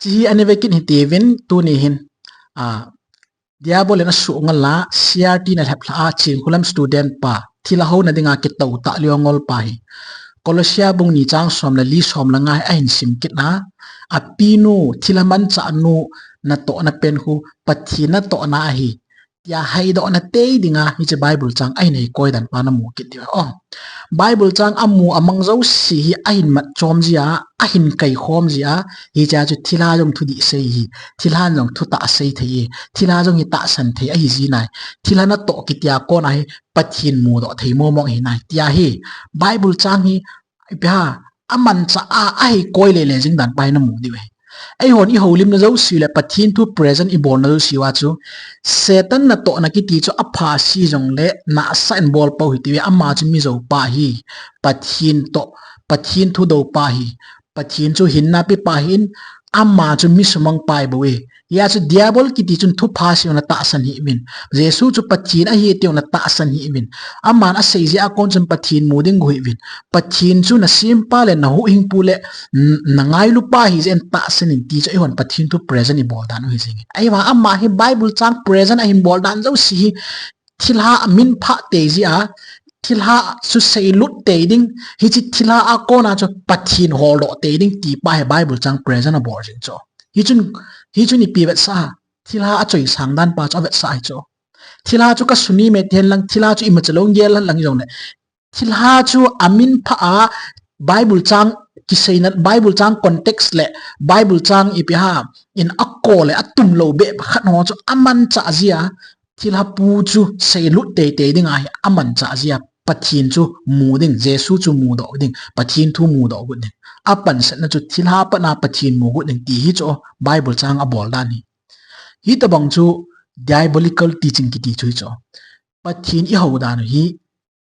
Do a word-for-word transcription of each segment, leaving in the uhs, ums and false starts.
Chi hi ani vekit hitiuvin tuni hin. A, Diabol in asuh ngol a, C R T in alhep lha a, Chinkholam student pa, thilha houna dinga kitou tah liongol pa hi. Kolosia bung ni chang som le li som le nga hi ahin sim kit a, apinu, thilha manchah nu natohna pen khu, Pathen natohna ahi. Tia haidohna tei dinga, hiche Bible chang ahin hei koi dan pa namu kit diu. O, Bible chang amu amang jouse hi ahin mat chom jia, ahin kai khom jia, hichea chu thilha jong thudih sei hi, thilhan jong thutah sei thei hi, thilha jong hi tahsan thei ahi ji nai, thilha natoh kitia kona hi Pathen mudoh thei momong ahi nai, tia hi Bible chang hi ipi ham, amanchah a, ahei koi lele jing dan pa hi namu diu ahi. Eihon ihoulimna jouse le Pathen thu present ibolna jouse uva chu, Satan natohna kiti chu apha se jongle nahsah in bol pou hitiuve, ama chu mijou pa hi, Pathen toh, Pathen thudou pa hi, Pathen chu hinna pe pa hin, ama chu mi sumang pa hi bou e. Hia chu Diabol kiti chun thupha sei jongle tahsan hih uvin. Jesu chu Pathen ahi tiu jongle tahsan hih uvin. Aman asei jeh a kon chun Pathen mu ding gu hih uvin. Pathen chu nasempa le nahuhhingpu le n-, nangailupa ahi jeh in tahsan in ti chu eihon Pathen thu present ibol dan u hi jing in. Ahivang ama hi Bible chang present ahin bol dan jouse hi thilha amin phah tei jia, thilha chu seilut tei ding, hiche thilha a kona chu Pathen holdoh tei ding ti pa hi Bible chang present abol jing chu. Hichun, hichun ipi vetsah a, thilha achoisang dan pa chu avetsah ahi chu. Thilha chu kasuni me ten lang, thilha chu imacha lou gel lang jongle, thilha chu amin phah a, Bible chang kiseina, Bible chang context le Bible chang ipi ham in akol le atum lou beh khat ho chu amanchah jia, thilha pu chu seilut tei tei ding ahi, amanchah jia, Pathen chu mu ding, Jesu chu mudoh ding, Pathen thu mudoh got ding. Apansetna chu thilha pat a Pathen mu got ding ti hi chu Bible chang abol dan hi. Hitobang chu diabolical teaching kiti chu hi chu. Pathen ihou dan u hi,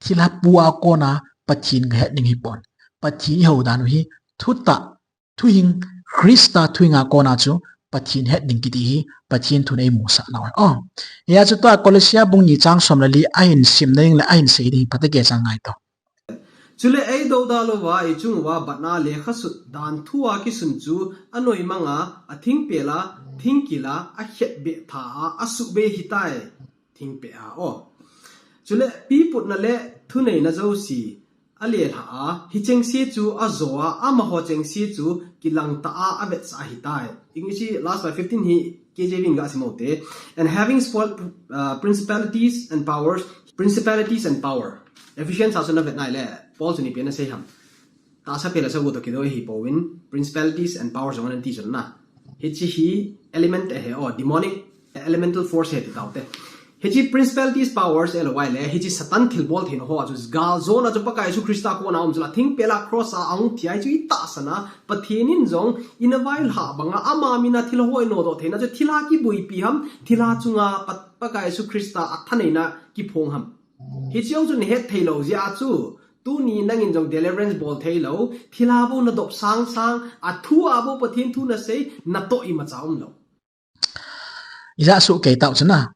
thilha pu a kona Pathen gahet ding hipon. Pathen ihou dan u hi, thutah, thuhing, Christa thuhing a kona chu Pathen het ding kiti hi, Pathen thun eimusah nau ahi. O, hia chu tua Kolosia bung ni chang som le li ahin simna ding le ahin sei ding hi phatah a chang ngai tau. Chule eidoudal uva ichung uva batna lekha sut dan thu a kisun chu anoimang a, athingpel a, thingkil a, akhetbeh tha a, asuhbei hitai. Thingpel a, o. Chule piputna le thuneina jouse alelha a, hichengse chu ajo a, amaho chengse chu kilangtah a, avetsah ahitai. English last by fifteen hi K J V in gasim u hite. And having spoiled, uh, principalities and powers, principalities and power. Ephesians a chu navet nai le, Paul chun ipi ana sei ham. Tahsa phel le sagoh toh kidou ahi pouvin, principalities and powers jong ana ti chu na. Hiche hi element ahi, o, demonic, elemental force ahi ti taute. Hiche principalities, powers, L O I le, hiche Satan thilbol theina ho a chu, galjona chu Pakai Jesu Christa kona um chu la, thingpel a cross a ahung thi a, hichu itahsan a, Pathen in jong, ina vailhah banga, ama mina thilha ho inodoh theina chu, thilha kibuipi ham, thilha chunga Pa-, Pakai Jesu Christa athaneina kiphong ham. Hiche jong chu nahet thei lou jeh a chu, tuni nangin jong deliverance bol thei lou, thilha bou nadop sang sang, athu a bou Pathen thu nasei, natoh imacha um lou. Ijat suh kei tau chu na.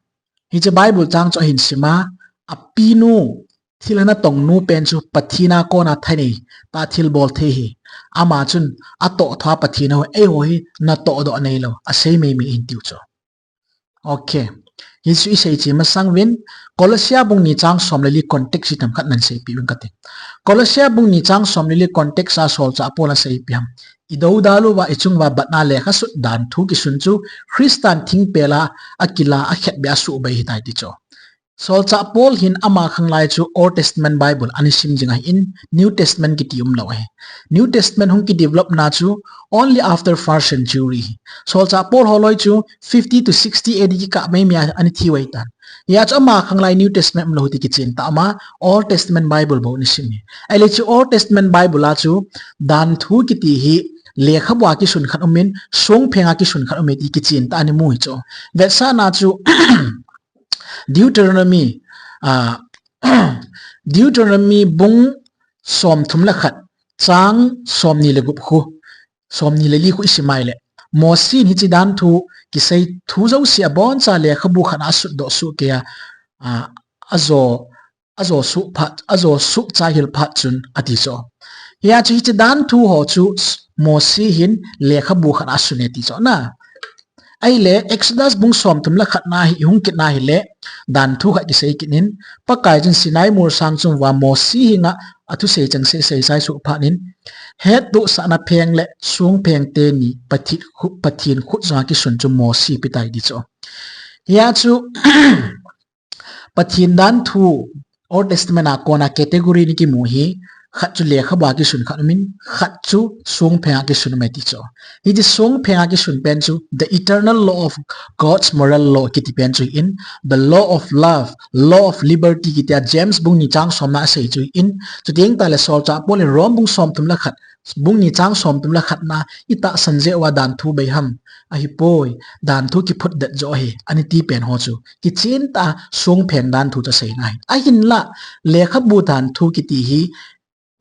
Hiche Bible chang chu ahin sim a, apinu, thilha natong nu pen chu Pathen a kona thanei, tah thilbol thei hi. Ama chun, atoh tha Pathen a ho, eiho hi, natoh doh nei lou, asei mei mei in tiu chu. Ok. Hichu isei che masang uvin, Kolosia bung ni chang som le li context hi themkhat nahin seipeh uvin kate. Kolosia bung ni chang som le li context a solchah Paul asei ipi ham. Idoudal uva, ichung uva batna lekha sut dan thu kisun chu, Christan thingpel a, akil a, akhetbeh a, asuhbei ahitai ti chu. Solchah Paul hin ama khanglai chu Old Testament Bible ana sim jing ahin, New Testament kiti umlou ahi. New Testament hung kidevelop na chu only after first century. Solchah Paul holoi chu fifty to sixty A D kikah mei mei a ana thi uve tan. Hia chu ama khanglai New Testament umlou ti kichen tah a, ama Old Testament Bible bou ana sim ahi. Ahile chu Old Testament Bible a chu dan thu kiti hi lekhabu a kisun khat umin, songpheng a kisun khat umin ti kichen tah a ana mu hi chu. Vetsahna chu Deuteronomy, ah, Deuteronomy bung somthum le khat, chang somni le gup khu, somni le li khu isim a ahile, Mosi in hiche dan thu kisei thu jouse abonchan lekhabu khat a asutdoh sohkei a, ah, ajo, ajo soh phat, ajo soh chaihil phat chun ati chu. Hia chu hiche dan thu ho chu Mosi hin lekhabu khat asun e ti chu na. Ahile Exodus bung somthum le khat na hi, hung kit na hile, dan thu khat kisei kit in, Pakai chun Sinai mol sang chung uva Mosi henga athusei chengse sei chai suh phat in, hettohsahna pheng le songpheng teni Pathen khu-, Pathen khut jong a kisun chu Mosi pe tai ti chu. Hia chu, Pathen dan thu Old Testament a kona category ni kimu hi, khat chu lekhabu a kisun khat um in, khat chu songpheng a kisun um e ti chu. Hiche songpheng a kisun pen chu, the eternal law of God's moral law kiti pen chu hi in, the law of love, law of liberty kiti a James bung ni chang somna a sei chu hi in, chuteng tale solchah Paul in Rome bung somthum le khat, bung ni chang somthum le khat na, itahsan jeh uva dan thu bei ham? Ahipoi, dan thu kiphut det joh ahi, ani ti pen ho chu. Kichen tah a songpheng dan thu chu asei na hi. Ahinla, lekhabu dan thu kiti hi,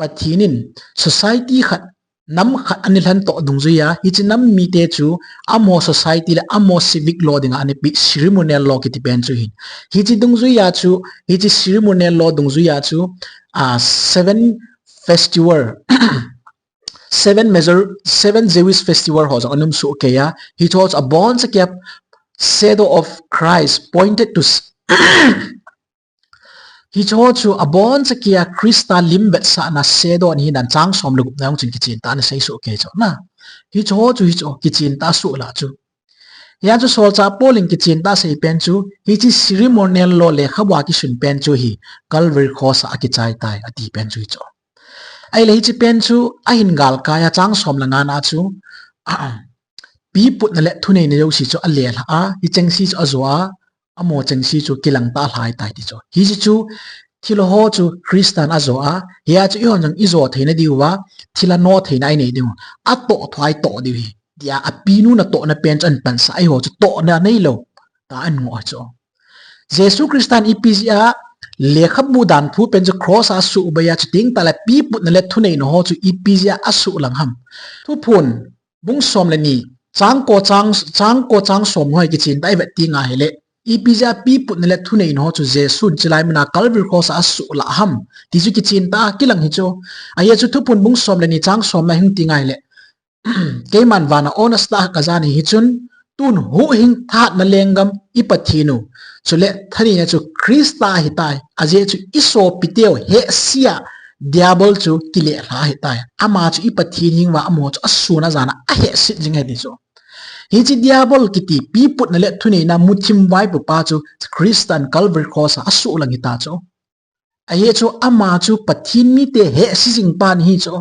Pathen in society khat, nam khat ana lhen toh dungjuia, hiche nam mite chu amaho society le amaho civic law dinga ana pe ceremonial law kiti pen chu hin. Hiche dungjuia chu, hiche ceremonial law dungjuia chu, a, seven festival, seven major, seven Jewish festival ho jong ana um soh kei a, hiche ho chu abonchauva shadow of Christ pointed to s-, hiche ho chu abonchauva Christa lim vetsahna shadow ahi dan chang som le gup na jong chun kichen tah a ana sei soh kei chu na. Hiche ho chu hiche ho kichen tah a soh la chu. Hia chu solchah Paul in kichen tah a asei pen chu, hiche ceremonial law lekhabu a kisun pen chu hi, Calvary Cross a akichai tai, ati pen chu hi chu. Ahile hiche pen chu, ahin galkai a chang som le nga na chu, a, piputna le thuneina jouse chu alelha a, hicheng se chu ajo a, amaho cheng se chu kilang tah a alhai tai ti chu. Hiche chu, thilha ho chu Christan ajo a, hia chu eihon jong ijo theina diuva, thilha no theina inei diu. Atoh thua itoh diu hi. Tia apinu natohna pen chu ahin pansah, eiho chu tohna neilou tah a angoh chu. Jesu Christan ipi jeh a lekhabu dan thu pen chu cross a asuhbei a, chuteng tale piputna le thuneina ho chu ipi jeh a asuhlang ham? Thuphon bung som le ni, chang ko chang, chang ko chang som ho hi kichen tah a ivet teng ahile, ipi jeh a piputna le thuneina ho chu Jesun chulai muna Calvary cross a asuhlah ham ti chu kichen tah a kilang hi chu. Ahia chu Thuphon bung som le ni chang som na hung ti ngai le, keiman vana honest tah a kaja nahi, hichun tun huhhing thahatna lenggam i Pathen u, chule thaneina chu Christa ahitai, ajeh chu isopiteu hehse a Diabol chu kilelha ahitai. Ama chu i Pathen hing uva amaho chu asun a jan a ahehset jing ahi ti chu. Hiche Diabol kiti piputna le thuneina muthim vaipopa chu Christan Calvary cross a asuhlang hita chu. Ahi chu ama chu Pathen mite hehse jing pa ahi chu.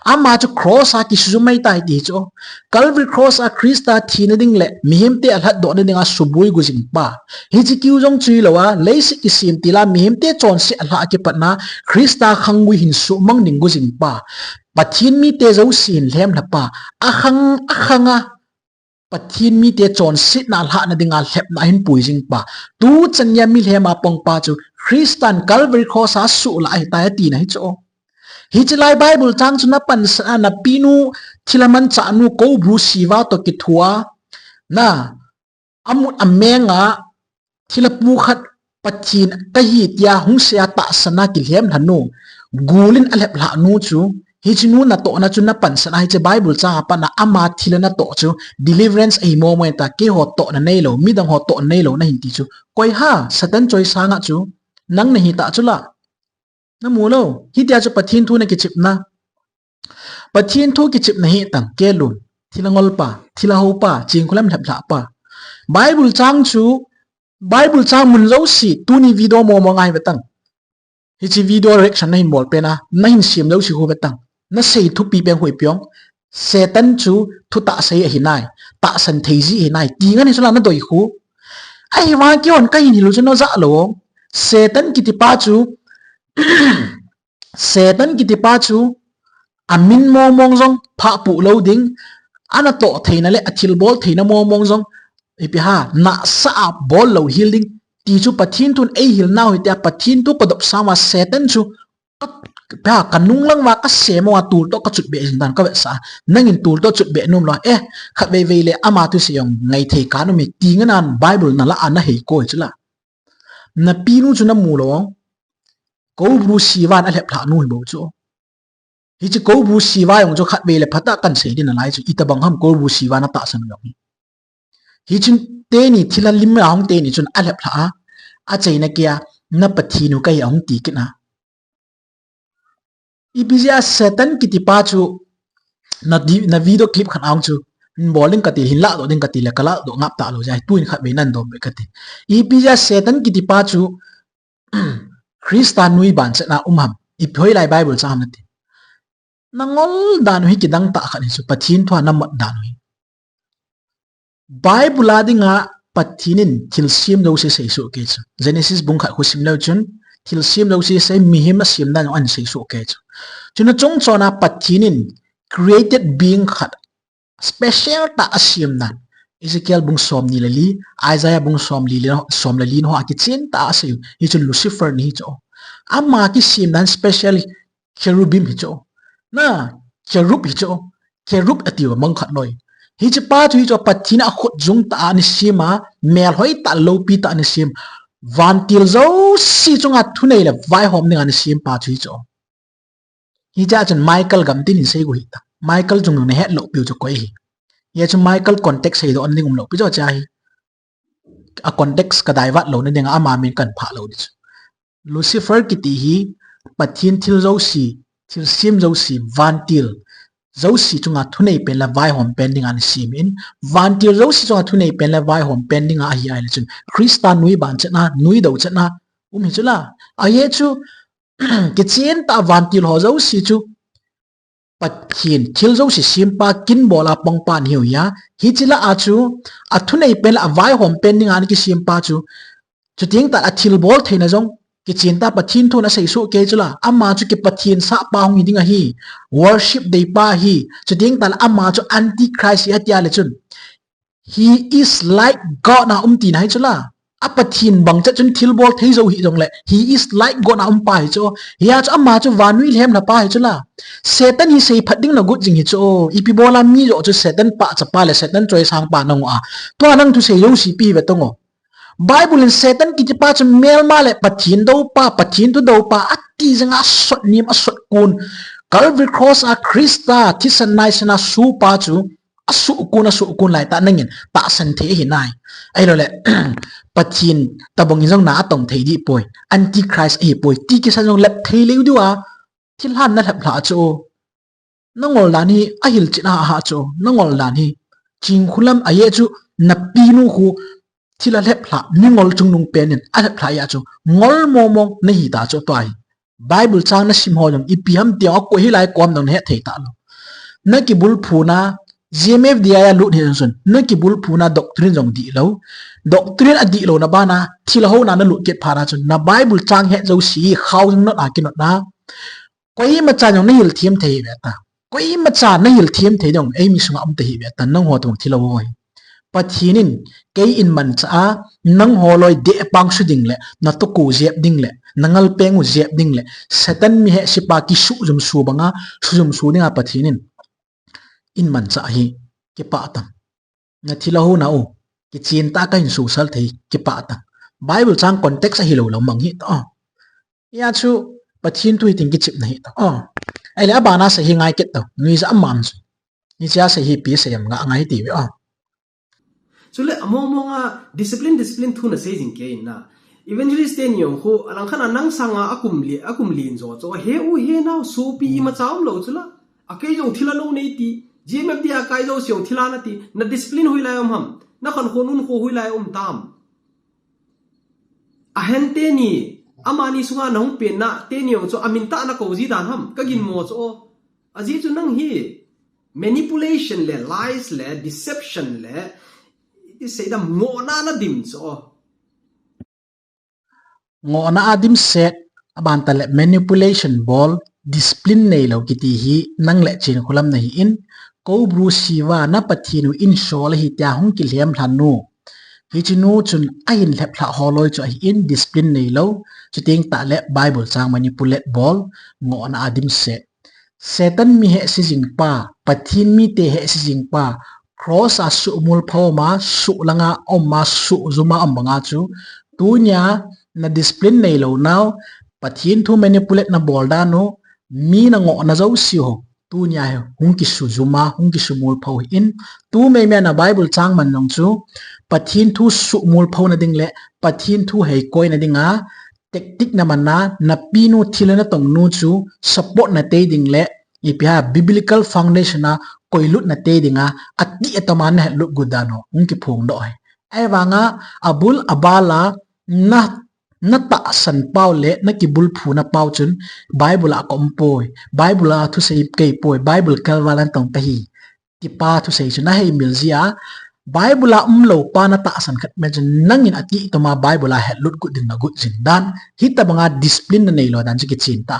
Ama chu cross a kisujum ahitai ti chu. Calvary cross a Christa thina ding le mihemte alhatdohna dinga suboi gu jing pa. Hiche kiu jong chu hilou a, leiset kisem tila mihemte chonset alhah a kipatna Christa khanggui hin suhmang ding gu jing pa. Pathen mite jouse hin lhemlha pa. Akhang, akhang a Pathen mite chonsetna alhahna dinga lhepna ahin pui jing pa. Tuchan nia milhem a pang pa chu Christan Calvary cross a asuhlah ahitai atina hi chu. Hiche lai Bible chang chu napansan a napinu thilha manchah nu Kobru Siva toh kithoa, na, amut ameng a thilha pu khat Pathen kahi tia hung sei a tahsan a kilhemlha nu, gul in alheplhah nu chu, hiche nu natohna chu napansan a hiche Bible chang a pat a ama thilha natoh chu deliverance ahi momo ta, keiho tohna neilou, midang ho tohna neilou nahin ti chu. Koi ham, Satan choisang a chu, nang nahi ta chu la. Namu lou, hitia chu Pathen thu nakichepna. Pathen thu kichepna hi tang, kelun, thilha ngol pa, thilha hou pa, chingkhulam lheplhah pa. Bible chang chu, Bible chang mun jouse, tuni video momo ngai ve tang. Hiche video reaction nahin bol pen a, nahin sem jouse khu ve tang. Nasei thupi pen khu ipi ong. Satan chu thutah sei ahi nai, tahsan thei ji ahi nai, ti ngen hi chu la nadei khu. Ahivang keihon kahin hil u chu najah lou ong. Satan kiti pa chu, Satan kiti pa chu, amin mongmong jong phah puh lou ding, anatoh theina le athilbol theina mongmong jong, ipi ham, nahsah a bol lou hel ding, ti chu Pathen thun eihil nau hitia Pathen thu kadop sang uva Satan chu, ka, ka, kanung lang uva kasem uva tul toh kachutbeh jing dan kavetsah a. Nangin tul toh chutbeh nom lou a, eh, khatvei vei le ama thusei jong ngai thei kanom e ti ngen a Bible nalah a nahei koi chu la. Napinu chu namu lou ong. Kobru Sivan alheplhah nu hi bou chu. Hiche Koubru Siva jong chu khatvei le phatah a kan sei ding nalai chu, itobang ham Koubru Siva na tahsan u jong hi. Hichun teni thilha lim a hung teni chun alhep lha a, achaina keiya, na Pathen u kahi ahung ti kit a. Ipi jeh a Satan kiti pa chu na di-, na video clip khat a hung chu, hin bol ding kati, hin lahdoh ding kati le, kalahdoh ngap talou jeh a, tuin khatvei nan dom be kati. Ipi jeh a Satan kiti pa chu Christa nui ban chetna um ham? Ipi hoilai Bible chang ham nati. Na ngol dan u hi kidang tah khat hi chu, Pathen thua na mat dan u hi. Bible a dinga Pathen in thilsem jouse seisoh kei chu. Genesis bung khat khu sim leu chun, thilsem jouse sei, mihem a sem dan u ahin seisoh kei chu. Chuna chungchon a Pathen in created being khat special tah a sem dan. Ezekiel bung somni le li, Isaiah bung somli le, som le li na ho a kichen tah a asei u. Hichu Lucifer ahi chu. Ama kisem dan special cherubim hi chu. Na, cherub hi chu. Cherub ati u mang khat loi. Hiche pa chu hi chu Pathen a khut jung tah a ana sem a, melhoi tah, loupi tah a ana sem. Vantil jouse chunga thunei le vaihom dinga ana sem pa chu hi chu. Hiche a chun Michael gamtin in sei u hita. Michael chung na hetlou piu chu koi hi. Hia chu Michael context seidoh ding umlou pi chu ahi. A context ka divert louna dinga ama min kan phah lou ding chu. Lucifer kiti hi Pathen thil jouse, thilsem jouse, vantil jouse chunga thunei pen le vaihom pen dinga ana sem in, vantil jouse chunga thunei pen le vaihom pen dinga ahi ahile chun Christa nui ban chetna, nui dou chetna um hi chu la. Ahi chu, kichen tah a vantil ho jouse chu Pathen thil jouse sempa, kin bol a pangpa ahiu hia. Hiche lah a chu, athunei pen le avaihom pen dinga ana kisempa chu, chuteng tah le athilbol theina jong kichen tah a Pathen thun aseisoh kei chu la. Ama chu kipathen sahpa hung hi ding ahi, worship deipa ahi. Chuteng tah le ama chu Antichrist ahi tia le chun, He is like God na um tina hi chu la. A Pathen bang chet chun thilbol thei jou hih jongle, He is like God na um pa hi chu. Hia chu ama chu vannoi lhem lha pa hi chu la. Satan hi seiphat ding na got jing hi chu. Ipi bol a mi joh chu Satan pahcha pa le Satan choisang pa nang u a. Tua nang thusei jouse ipi ve tong o. Bible in Satan kiti pa chu melma le Pathen dou pa, Pathen thudou pa, ati jeng a sot nim a sot kun. Calvary Cross a Christa thisan naisan a su pa chu asuh kun, asuh kun lai tah nangin tahsan thei ahi nai. Ahilou le, Pathen tabang in jong na atong thei dih poi. Antichrist ahi poi. Ti kisan jong lep thei leu diu a, thilhan na lhep lha chu. Na ngol dan hi ahilchet a ha chu. Na ngol dan hi. Chingkhulam ahi chu, na pinu khu thil alhep lha, mi ngol chungnung pen in alhep lha a chu. Ngol momong na hi ta chu tua hi. Bible chang na sim ho jong ipi ham tia akoi hilai kom dang na het thei talou. Na kibulphuna, G M F D I a lut hi jong chun, na kibulphuna doctrine jong dihlou. Doctrine adihlou na bana, thilhouna na lut kit phat a chun, na Bible chang het jouse hi khao jong not a kinot na. Koima cha jong na hil them thei ve ta. Koima cha na hil them thei jong, eimi sunga um ta hi ve ta, nangho tong thilhou ho hi. Pathen in kei in manchah a, nangho loi dehpang su ding le, na tuku jep ding le, na ngalpeng u jep ding le, Satan mi hehse pa kisujum su banga, sujum su dinga Pathen in in manchah hi kipah tam. Na thilhouna u, kichen tah a kahin susal thei kipah tam. Bible chang context ahilou lou mang hi ta. Hia chu Pathen thu hitin kichepna hi ta. Ahile abana sei hi ngai kit tau. Nuijat a man chu. Hichea sei hi ipi sei ham nga ngai ti ve. Chule among mong a discipline, discipline thu na sei jing kei in na. Evangelist teni jong khu, alangkhat a nang sanga akum li, akum lin jo chu. He u he nau sopi imacha umlou chu la. Akei jong thilha lou nei ti. G M F D I a kai jouse jong thilha na ti. Na discipline hoilai um ham. Na khankho nunkho hoilai um tam. Ahen teni, amani sunga na hung penna, teni jong chu amin tah na kou ji dan ham. Ka ginmo chu o. Ajeh chu nang hi manipulation le, lies le, deception le, iti sei dam, ngohna na dim chu o. Ngohna a dimset, aban tah le manipulation bol, discipline neilou kiti hi nang le Chinkholam na hi in, Koubru Siva na Pathen u in sol ahi tia hung kilhem lhan u. Hiche nu chun ahin lhep lha ho loi chu ahi in, discipline neilou, chuteng tah le Bible chang manipulate bol, ngohna a dimset. Satan mi hehse jing pa, Pathen mite hehse jing pa, cross a suhmul pha um a, suhlanga um a, suhjum a um banga chu, tunia na discipline neilou nau, Pathen thu manipulate na bol dan u, mi nangohna jouse ho, tunia hi hung kisujum a, hung kisumulphou hi in, tu meimei a na Bible chang man jong chu, Pathen thu sumulphou na ding le, Pathen thu heikoi na dinga, tactic na man a, na pinu thil na tongnu chu, support na tei ding le, ipi ham biblical foundation a, koilut na tei dinga, ati atoma na hetlut got dan ho, hung kiphongdoh hi. Ahivanga, abul abal a, na, na tahsan pau le, na kibulphuna pau chun, Bible a ka um poi, Bible a thusei kei poi, Bible kelval a na tong kahi, ti pa thusei chu na heimil jia, Bible a umlou pa na tahsan khat me chun, nangin ati atoma Bible a hetlut got ding na got jing dan, hitabanga discipline na neilou dan chu kichen ta.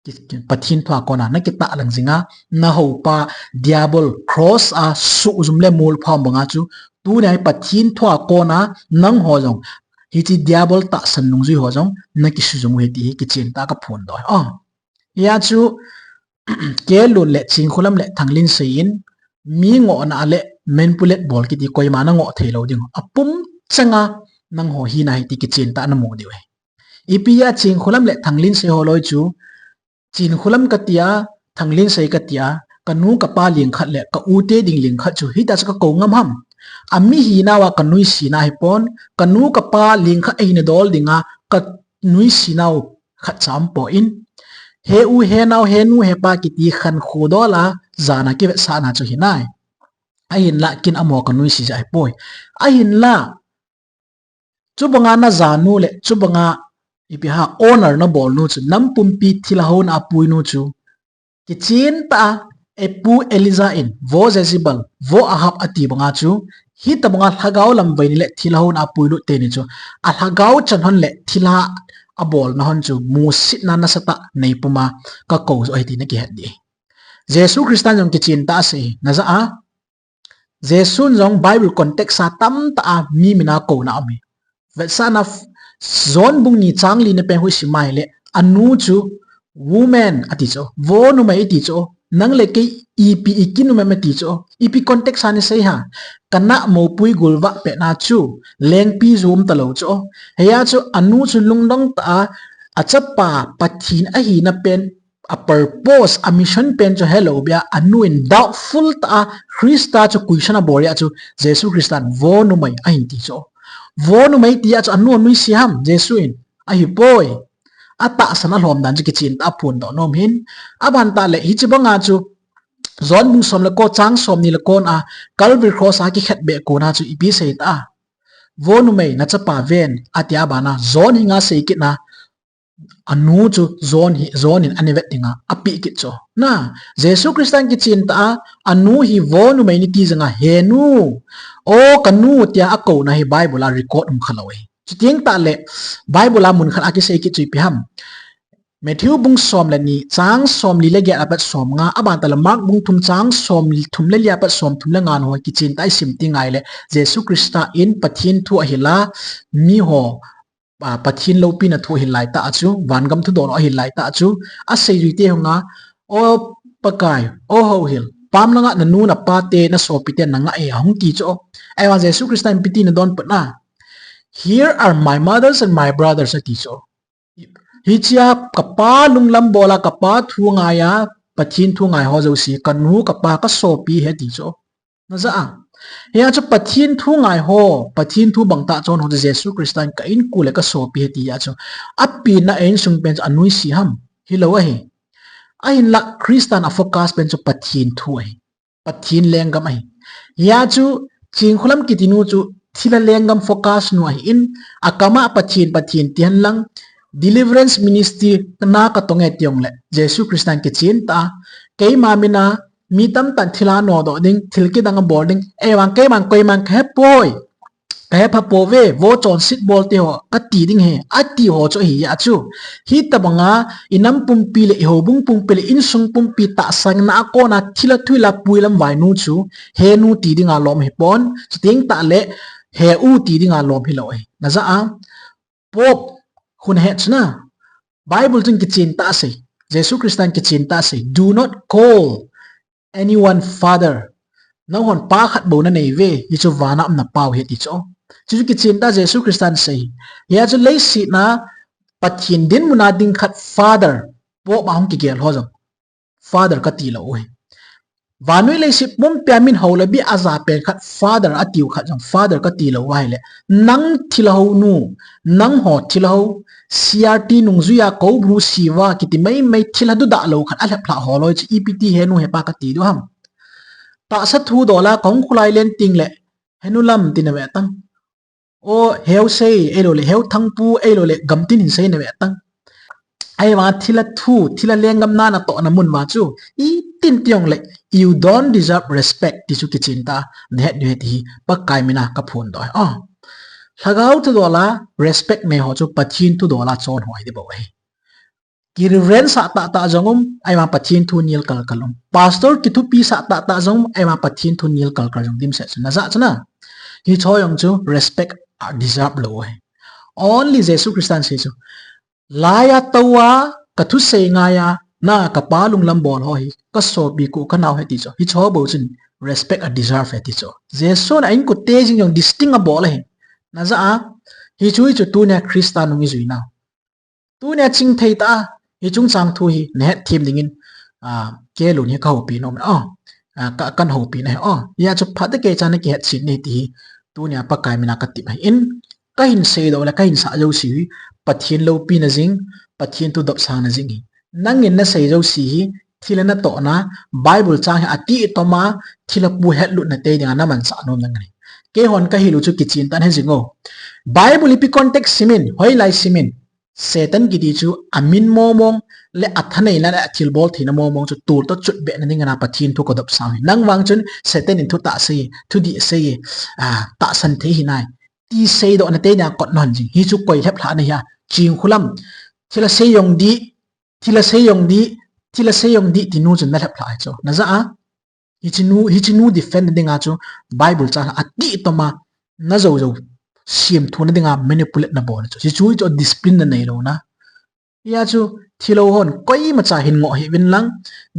Ki-, ki-, Pathen thu a kona na kitahlang jinga, na houpa, Diabol, cross a sujum le mulphou banga chu, tunia hi Pathen thu a kona, nangho jong, hiche Diabol tahsan nungjui ho jong, na kisujum u ahi ti hi kichen ta ka phondoh hi. Ah, hia chu, K. Lun le Chinkholam le Thanglinsei in, mi ngohna le manipulate bol kiti koima na ngoh theilou ding. Apum changa nangho hina ahi ti kichen ta na mu diu ahi. Ipi a Chinkholam le Thanglinsei ho loi chu, Chinkholam katia, Thanglinsei katia, kanu kapa lingkhat le ka u te ding lingkhat chu, hita chu ka kou ngam ham. Ami hinauva ka nuisena ahipon, kanu kapa lingkhat ahina dol dinga, ka nuisenau khatcha um poi. He u, he nao, he nu, he pa kiti khankho dol a, jana kivetsahna chu hinai. Ahinla ken amaho ka nuise jeh ahipoi. Ahinla, chubanga na janu le, chubanga ipi ham honor na bolnu chu, nam pumpi thilha houna apuinu chu, kichen ta a, epu Elijah in, vo Jezebel, vo Ahab ati banga chu, hitabanga lhagao lam vaini le thilha houna apuilut teni chu, alhagao chan hon le thilha abolna hon chu, musitna nasatah nei puma ka kou joh ahi ti na kihet ding. Jesu Christan jong kichen ta asei, na ja a, Jesun jong Bible context a tamtah a mi mina kouna um ahi. Vetsahna, John bung ni chang li na pen hung sim a ahile, anu chu, woman ati chu, vo numei ati chu, nang le kei ipi i kin um em ati chu, ipi context a na sei ham, kana mopui gulvah petna chu, lengpi jum talou chu, hia chu anu chu lungdong tah a, achapa Pathen ahina pen, a purpose, a mission pen chu helou bia, anu in doubtful tah a, Christa chu question abol a chu, Jesu Christan vo numei ahin ti chu. Vo numei tia chu anu anuise ham, Jesu in, ahipoi. Atahsan alhom dan chu kichen ta a phondoh nom hin. Aban tah le, hiche banga chu, John bung som le ko chang som ni le kon a, Calvary Cross a kikhetbeh kona chu ipi sei ta a. Vo numei na chapa ven, atia bana, John henga sei kitna, anu chu John hi, John in ana vet dinga, apeh kit chu. Na, Jesu Christan kichen ta a, anu hi vo numei ni ti janga, he nu, o kanu tia akouna hi Bible a record um khalou ahi. Chuteng tah le, Bible a mun khat a kisei kit chu ipi ham. Matthew bung som le ni, chang som li le get apat som nga, aban tah le Mark bung thum chang som thum le li apat som thum le nga ho kichen ta a isim ti ngai le, Jesu Christa in Pathen thu ahil a, miho, a, Pathen loupina thu ahil lai tah a chu, vangam thudol ahil lai tah a chu, asei jui te hunga, O Pakai, O Houhil, pam langa nanu napa te, na sopi te na nga e, ahung ti chu. Ahivang Jesu Christa in ipi ti na donbut na. Here are my mothers and my brothers, ati chu. Hichea kapa lunglam bol a, kapa thu ngai a, Pathen thu ngai ho jouse, kanu, kapa, kasopi ahi ati chu. Na ja a. Hia chu Pathen thu ngai ho, Pathen thu bangtah chon ho chu Jesu Christa in ka inkote le kasopi ahi tia chu. Apina a insung pen chu anuise ham. Hilou ahi. Ahinla Christan a focus pen chu Pathen thu ahi. Pathen lenggam ahi. Hia chu Chinkholam kiti nu chu thilha lenggam focus nu ahin, akam a Pathen, Pathen ti hen lang, deliverance ministry na katong e ti jong le, Jesu Christan kichen ta a, keima mina, mi tamtah in thilha nodoh ding, thil kidang abol ding, ahivang keiman koiman kahe poi. Kahe pha pouve, vo chonset bol te ho, kati ding ahi, ati ho chu ahi a chu. Hitabanga, inam pumpi le ihoubung pumpi le insung pumpi tahsanna a kona thilha thuhil a puilam vainu chu, he nu ti dinga lom ahipon, chuteng tah le, he u ti dinga lom hilou ahi. Na ja a, Pope, hun het chu na. Bible chun kichen ta asei. Jesu Christan kichen ta asei. Do not call anyone father. Nanghon pa khat bou nanei uve, hichu vana um na pau ahi ati chu. Chuchu kichen ta Jesu Christan asei. Hia chu leiset a Pathen dinmun a ding khat father. Pope a hung kigel ho jong Father kati lou u ahi. Vannoi leiset pumpia min hou le bia aja pen khat Father atiu khat jong Father kati lou u ahile, nang thilha hou nu, nangho thilha hou, C R T nungjuia Koubru Siva kiti maimai thilha dudah lou khat alhep lhah ho loi chu ipi ti he nu he pa kati diu ham. Tahsa thu dola kahung khulai len ting le, he nu Lam ti nave tang. O, heu sei, eilou le, heu Thangpu, eilou le, gamtin hin sei nave tang. Ahivang thilha thu, thilha lenggam na natohna mun ma chu, itin ti jong le, you don't deserve respect, ti chu kichen ta, nahet diu ahi ti hi, Pakai mina kaphondoh e. O, lhagao thu dola, respect nei ho chu, Pathen thu dola chon ho ahi ding bou ahi. Ki reverend sah tahtah jong um, ahivang Pathen thu nil kalkal um. Pastor kithupi sah tahtah jong um, ahivang Pathen thu nil kalkal jong dimset chu. Najah chu na. Hicho jong chu respect a deserve lou ahi. Only Jesu Christa in asei chu. Laiya touva kathusei ngaiya, na kapa lunglam bol ho hi, kasopi kah kanao ahi ti chu. Hicho bou chun respect a deserve ahi ti chu. Jesu in a inkote jing jong distinct abol ahi. Najah a, hichu hichu tunia Christa nung ijui nau. Tunia chingthei tah a, hiche chungchang thu hi nahet them dingin, a, Kelun hi kahoupi nom e. A, a, ka, kan houpi na ahi. A, hia chu phat a kei chan a kihet chen ahi ti hi, tunia Pakai mina katep ahi. In, kahin seidoh le, kahin sah jouse hi, Pathen loupina jing, Pathen thu dopsangna jing ahi. Nangin nasei jouse hi, thilha natohna, Bible chang hi atih toma, thilha pu hetlutna tei dinga namanchah nom nang ahi. Keihon kahil u chu kichen tah in he jing o. Bible ipi context simin, hoilai simin. Satan kiti chu amin momong le athaneina le athilbol theina momong chu toltoh chutbehna dingin a Pathen thu kadopsang ahi. Nang vang chun Satan in thu tahsei, thudih sei, a, tahsan thei hinai. Ti seidohna tei dinga kot nahon jing. Hichu koi lhep lhah na hia. Chinkholam. Thilha sei jong dih, thilha sei jong dih, thilha sei jong dih ti nu chun nalhep lhah ahi chu. Najah a. Hiche nu, hiche nu defend na dinga chu Bible chang atih toma najou jou semthu na dinga manipulate nabol chu. Hichu hichu discipline nanei louna. Hia chu thilha hon koimacha hin ngoh hih uvin lang,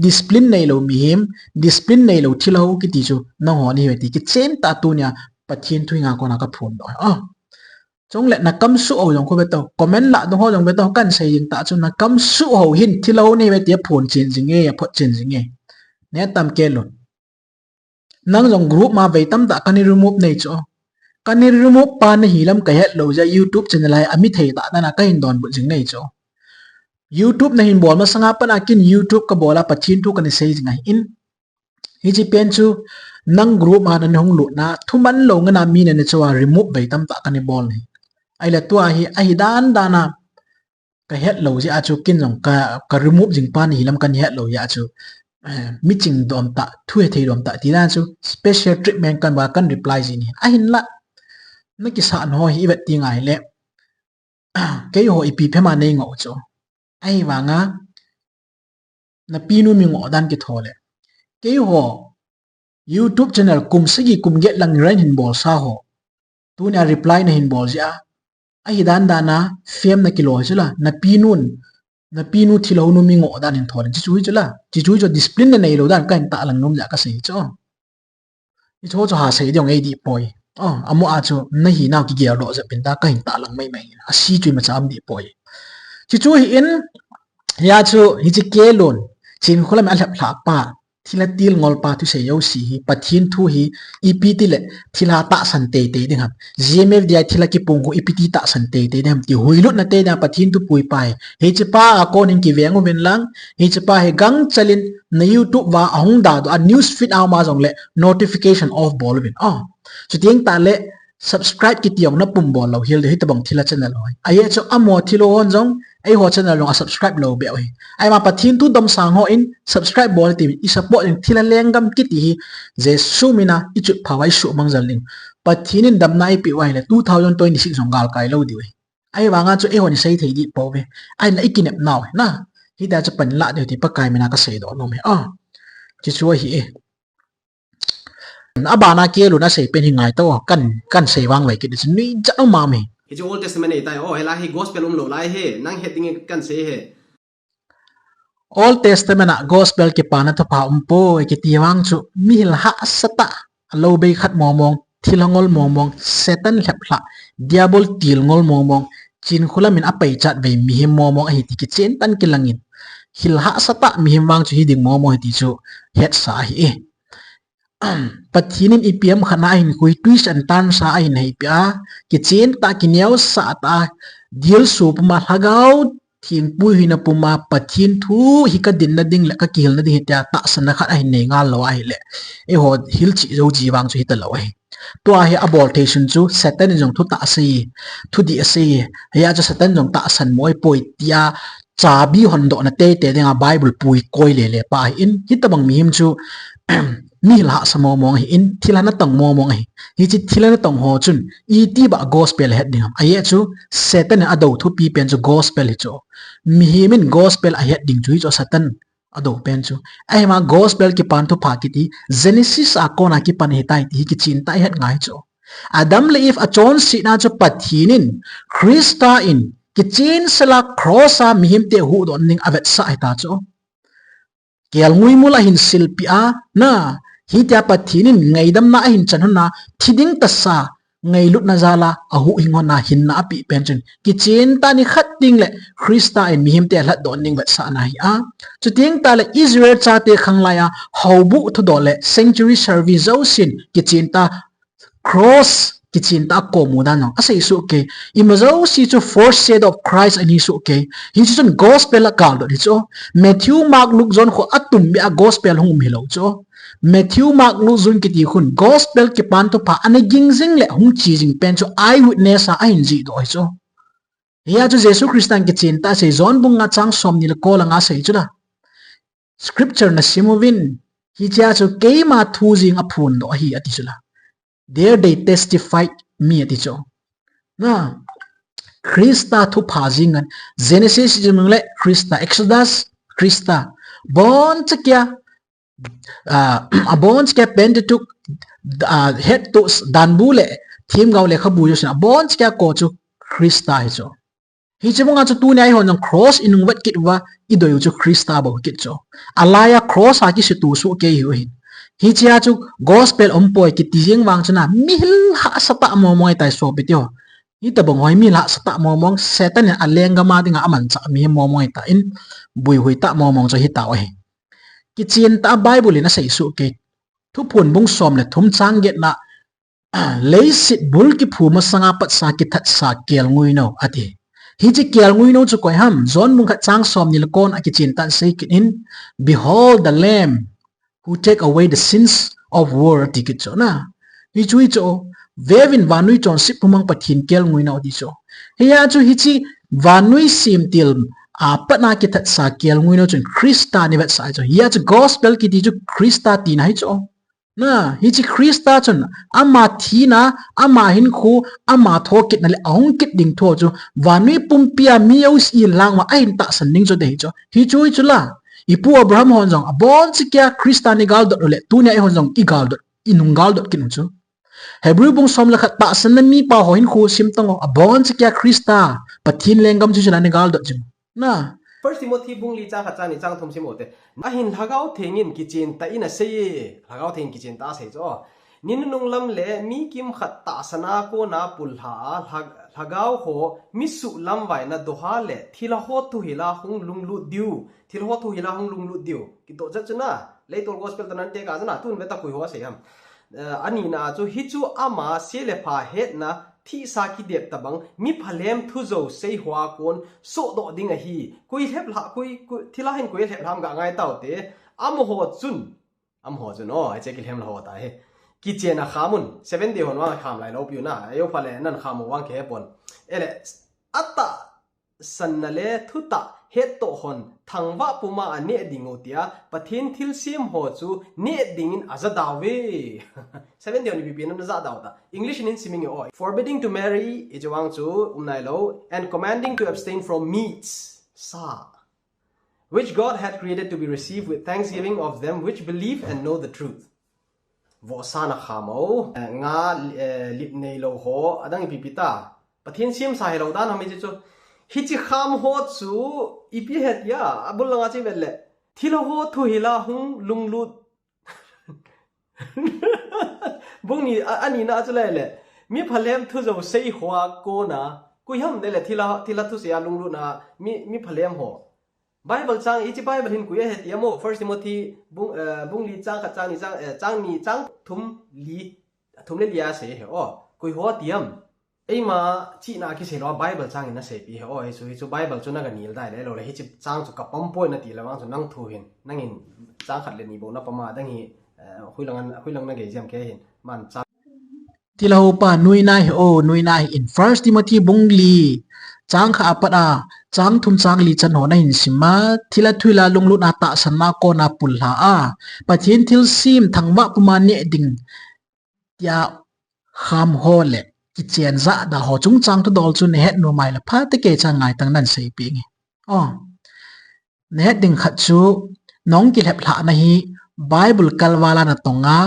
discipline neilou mihem, discipline neilou thilha kiti chu nangho nahi uve ti kichen tah a tunia Pathen thu hi nga kona kaphondoh e. A. Chule nakam suh ho jong khu ve tao, comment lah dung ho jong ve tao, kahin sei jing tah chu nakam suh ho hin thilha nahi uve ti aphon chen jing e, aphot chen jing e. Netam Kelun. Nang jong group ma vei tamtah kana remove nei chu. Kana remove pa nahi lam kahet lou jeh a YouTube channel a hi ami thei tah dan a kahin donbut jing nei chu. YouTube nahin bol masanga pat a ken YouTube kabol a Pathen thu kana sei jing ahi in. Hiche pen chu nang group ma nana hung lutna, thuman lou ngen a mi nana cho a remove vei tamtah kana bol ahi. Ahile tua hi, ahi dan dan a kahet lou jeh a chu ken jong ka, ka remove jing pa nahi lam kana het lou jeh a chu, eh, miching dom tah, thu hethei dom tah ti dan chu special treatment kana bol a kana reply ji ahi. Ahinla, nakisah nao hi ivet teng ahile, keiho ipi phem a nei ngoh u chu. Ahivanga, napinu mi ngoh dan kitho le. Keiho, YouTube channel kum sagi kum get lang run hin bolsa ho. Tunia reply nahin bol jeh a. Ahi dan dan a, fame nakilo hi chu la, napinun, napinu thilha nu mi ngoh dan hin tho le. Hichu hi chu la. Hichu hi chu discipline nanei lou dan kahin tahlang nom jeh a kasei hi chu. Hichu chu ha sei ding eidih poi. O, amaho a chu nahi nau kigel doh jep in ta kahin tahlang mai mai. Ase chu imacha um dih poi. Hichu hi in, hia chu hiche Kelun, Chinkholam in alhep lhah pa, thilha tilngol pa thusei jouse hi, Pathen thu hi, ipi ti le, thilha tahsan teitei ding ham. G M F D I thilha kipung khu ipi ti tahsan teitei ding ham. Ti huilutna tei dinga Pathen thu pui pa hi. Hiche pa a kon in kiveng uvin lang, hiche pa hi gangchal in na YouTube a ahung da doh a news feed a um a jong le notification off bol uvin. O, chuteng tah le subscribe kiti jong napum bol lou hel ding hitobang thilha channel ho hi. Ajeh chu amaho thilha hon jong, eiho channel jong a subscribe lou beh u hi. Ahivang Pathen thu domsang ho in subscribe bol ti i support in thilha lenggam kiti hi Jesu mina i chutphah uva i suhmang jel ding. Pathen in damna eipeh u ahile two thousand twenty-six jong galkai lou diu hi. Ahivanga chu eihon i sei thei dih pouve. Ahinla i kinep nau hi na. Hitia chu pan lah diu ti Pakai mina kasei doh nom hi. A. Hichu ahi e. Abana Kelun asei pen hi ngai tao, kan, kan sei vang vai kit chu nuijat um am e. Hichu Old Testament nei tai, o, hilai hi gospel umlou lai hi, nang het ding kan sei hi. Old Testament a gospel kipana thupha umpoi, kiti vang chu mihil hahsatah, alou bei khat mong mong, thilha ngol mong mong, Satan lhep lhah, Diabol tilngol mong mong, Chinkholam in apaichat vei mihem mong mong ahi ti kichen tah in kilang in. Thil hahsa tah mihem vang chu hi ding momo hi ti chu hetsa ahi e. Pathen in ipi ham khat na ahin khui, twist and turn sa ahin heipeh a, kichen tah, kineosah tah a, dilsu puma, Lhagao Theng puihoina puma Pathen thu hi ka dinna ding le ka kihilna ding ahi tia tahsanna khat ahin nei ngal lou ahile, eiho hilchih jou ji vang chu hita lou ahi. Tua hi abol thei sun chu Satan in jong thutah asei, thudih asei, hia chu Satan jong tahsan mo ahipoi tia chabi hondohna teitei dinga Bible pui koi lele pa ahin, hitobang mihem chu mi hahsa momong ahin, thilha natong momong ahi. Hiche thilha natong ho chun iti bah gospel ahet ding ham? Ajeh chu Satan in adou thupi pen chu gospel hi chu. Mihem in gospel ahet ding chu hi chu Satan adou pen chu. Ahima gospel kipan thupha kiti Genesis a kona kipan ahitai ti hi kichen tah a ihet ngai chu. Adam le Eve achonsetna chu Pathen in, Christa in, kichen sela cross a mihemte huhdoh ding avetsah ahita chu. Kelngoi mol ahin silpeh a, na, hitia Pathen in ngaidamna ahin chan hon a, thi ding tahsa, ngailutna jal a ahuhhing hon a hinna apeh pen chun, kichen tah nikhat teng le Christa in mihemte alhatdoh ding vetsahna ahi a. Chuteng tah le Israel chate khanglai a, haobu thudoh le sanctuary service jousen kichen tah, cross kichen tah a komu dan jong asei soh kei. Ima jouse chu foreshadow of Christ ahi soh kei. Hiche chun gospel a galdot hi chu. Matthew, Mark, Luke, John kho atumbeh a gospel hung um hilou chu. Matthew, Mark, Luke, John kiti khun gospel kipan thupha ana ging jing le hung che jing pen chu eyewitness a ahin jihdoh hi chu. Hia chu Jesu Christa in kichen tah asei, John bung nga chang somni le ko le nga asei chu la. Scripture nasim uvin, hichea chu keima thu jeng aphondoh ahi ati chu la. There they testified me ati chu. Na, Christa thupha jeng in, Genesis jong le Christa, Exodus, Christa. Boncha keiya, ah, aboncha keiya Pentateuch, ah, hettoh danbu le themgao lekhabu jousen aboncha keiya ko chu Christa hi chu. Hiche banga chu tunia eihon jong cross inung vet kit uva, idei u chu Christa bou kit chu. Alai a cross a kisuthu soh kei hiu ahin. Hichea chu gospel umpoi kiti jeng vang chun a, mi hahsa tah momong ahitai sopi teho. Hitobang ho hi mi hahsa tah momong, Satan in alenggam a dinga amanchah mihem momong ahitan, buihui tah momong chu hitau ahi. Kichen tah a Bible in asei soh kei. Thuphon bung som le thum chang getna, leiset bul kiphu masanga patsa kithatsa kelngoi nou ati. Hiche kelngoi nou chu koi ham? John bung khat chang somni le ko na a kichen tah in asei kit in, Behold the Lamb who take away the sins of world ati kit chu na. Hichu hi chu, veuvin vannoi chonset pumang Pathen kelngoi nou ati chu. Hia chu hiche vannoi semtil a patna kithatsa kelngoi nou chun Christa in avetsah ahi chu. Hia chu gospel kiti chu Christa tina hi chu. Na, hiche Christa chun ama thina, ama hinkho, ama thokitna le ahung kit ding thu chu vannoi pumpia mi jouse lang uva ahin tahsan ding chu ahi chu. Hichu hi chu la. Ipu Abraham hon jong aboncha keiya Christa in agaldot u le, tunia eihon jong igaldot, inung galdot kit u chu. Hebrew bung som le khat tahsanna mipa ho hinkho sim tang o, aboncha keiya Christa, Pathen lenggam chu chun ana galdot jing. Na, First Timothy bung li chang khat chang ni chang thum sim u te. Ahin Lhagao Theng in kichen tah in asei e, Lhagao Theng in kichen tah asei chu. Ni nunung lam le mi kimkhat tahsan a kona pullha a, Lha-, Lhagao ho mi suhlamvaina doha le thilha ho thuhil a hung lunglut diu, thilha ho thuhil a hung lunglut diu. Kidoh chet chu na, leitol gospel toh nan te ka chu na, tun ve ta koi ho asei ham. Eh, anina chu, hichu ama se le pha hetna, thihsa kidep tabang, mi phalhem thu jouse ho a kon sohdoh ding ahi. Koi lhep lha, koi, koi, thilha hin koi lhep lham ga ngai tau te. Amaho chun, amaho chun, o, hiche kilhem lha ho ta hi. Kichen a kham un, Seventh Day hon vang kham lai lou piu na, ajo pha le nan kham u vang kihe pon. Ele, atah sanna le thutah hettoh hon thangvah puma aneh ding u tia, Pathen thilsem ho chu neh dingin aja dau ve. Seventh Day hon ipi pi in ana ja dau ta. English in sim inge o. Forbidding to marry, hiche vang chu um nai lou, and commanding to abstain from meats, sa, which God hath created to be received with thanksgiving of them which believe and know the truth. Vohsa na kham u, eh, nga, eh, lip nei lou ho, adang ipi pi ta. Pathen semsa hilou dan ham hiche chu. Hiche kham ho chu ipi ahi tia, abul langa chu ivet le, thilha ho thuhil a hung lunglut. Bung ni, a, anina chu le le, mi phalhem thu jouse ho a kona, koi ham de le thilha, thilha thusei a lunglutna, mi, mi phalhem ho. Bible chang, hiche Bible hin koi ahi ti ham o, First Timothy bung, eh, bung li chang khat chang ni chang, eh, chang ni chang thum li, thum le li a asei ahi o. Koi ho ti ham. Eima chihna kisei lou a Bible chang in aseipi ahi o. Hichu, hichu Bible chu naga nil dai le lou le. Hiche chang chu kapom poi nati le vang chu nang thu hin. Nangin chang khat le ni bou napom a dang hi, eh, hoilang an, hoilang nagei jam kei hin. Man chang Thilha hopa, nuina hi o, nuina hi in. First Timothy bung li, chang khat apat a, chang thum chang li chan ho nahin sim a, thilha thuhil a lunglut a tahsan a kona pulha a, Pathen thilsem thangvah puma neh ding tia ham ho le kichen jah da ho chungchang thudol chu nahet nom a ahile phatecha ngaitah in nahin seipi nge. O, nahet ding khat chu, nahung kilhep lhah na hi Bible kalval a natong a,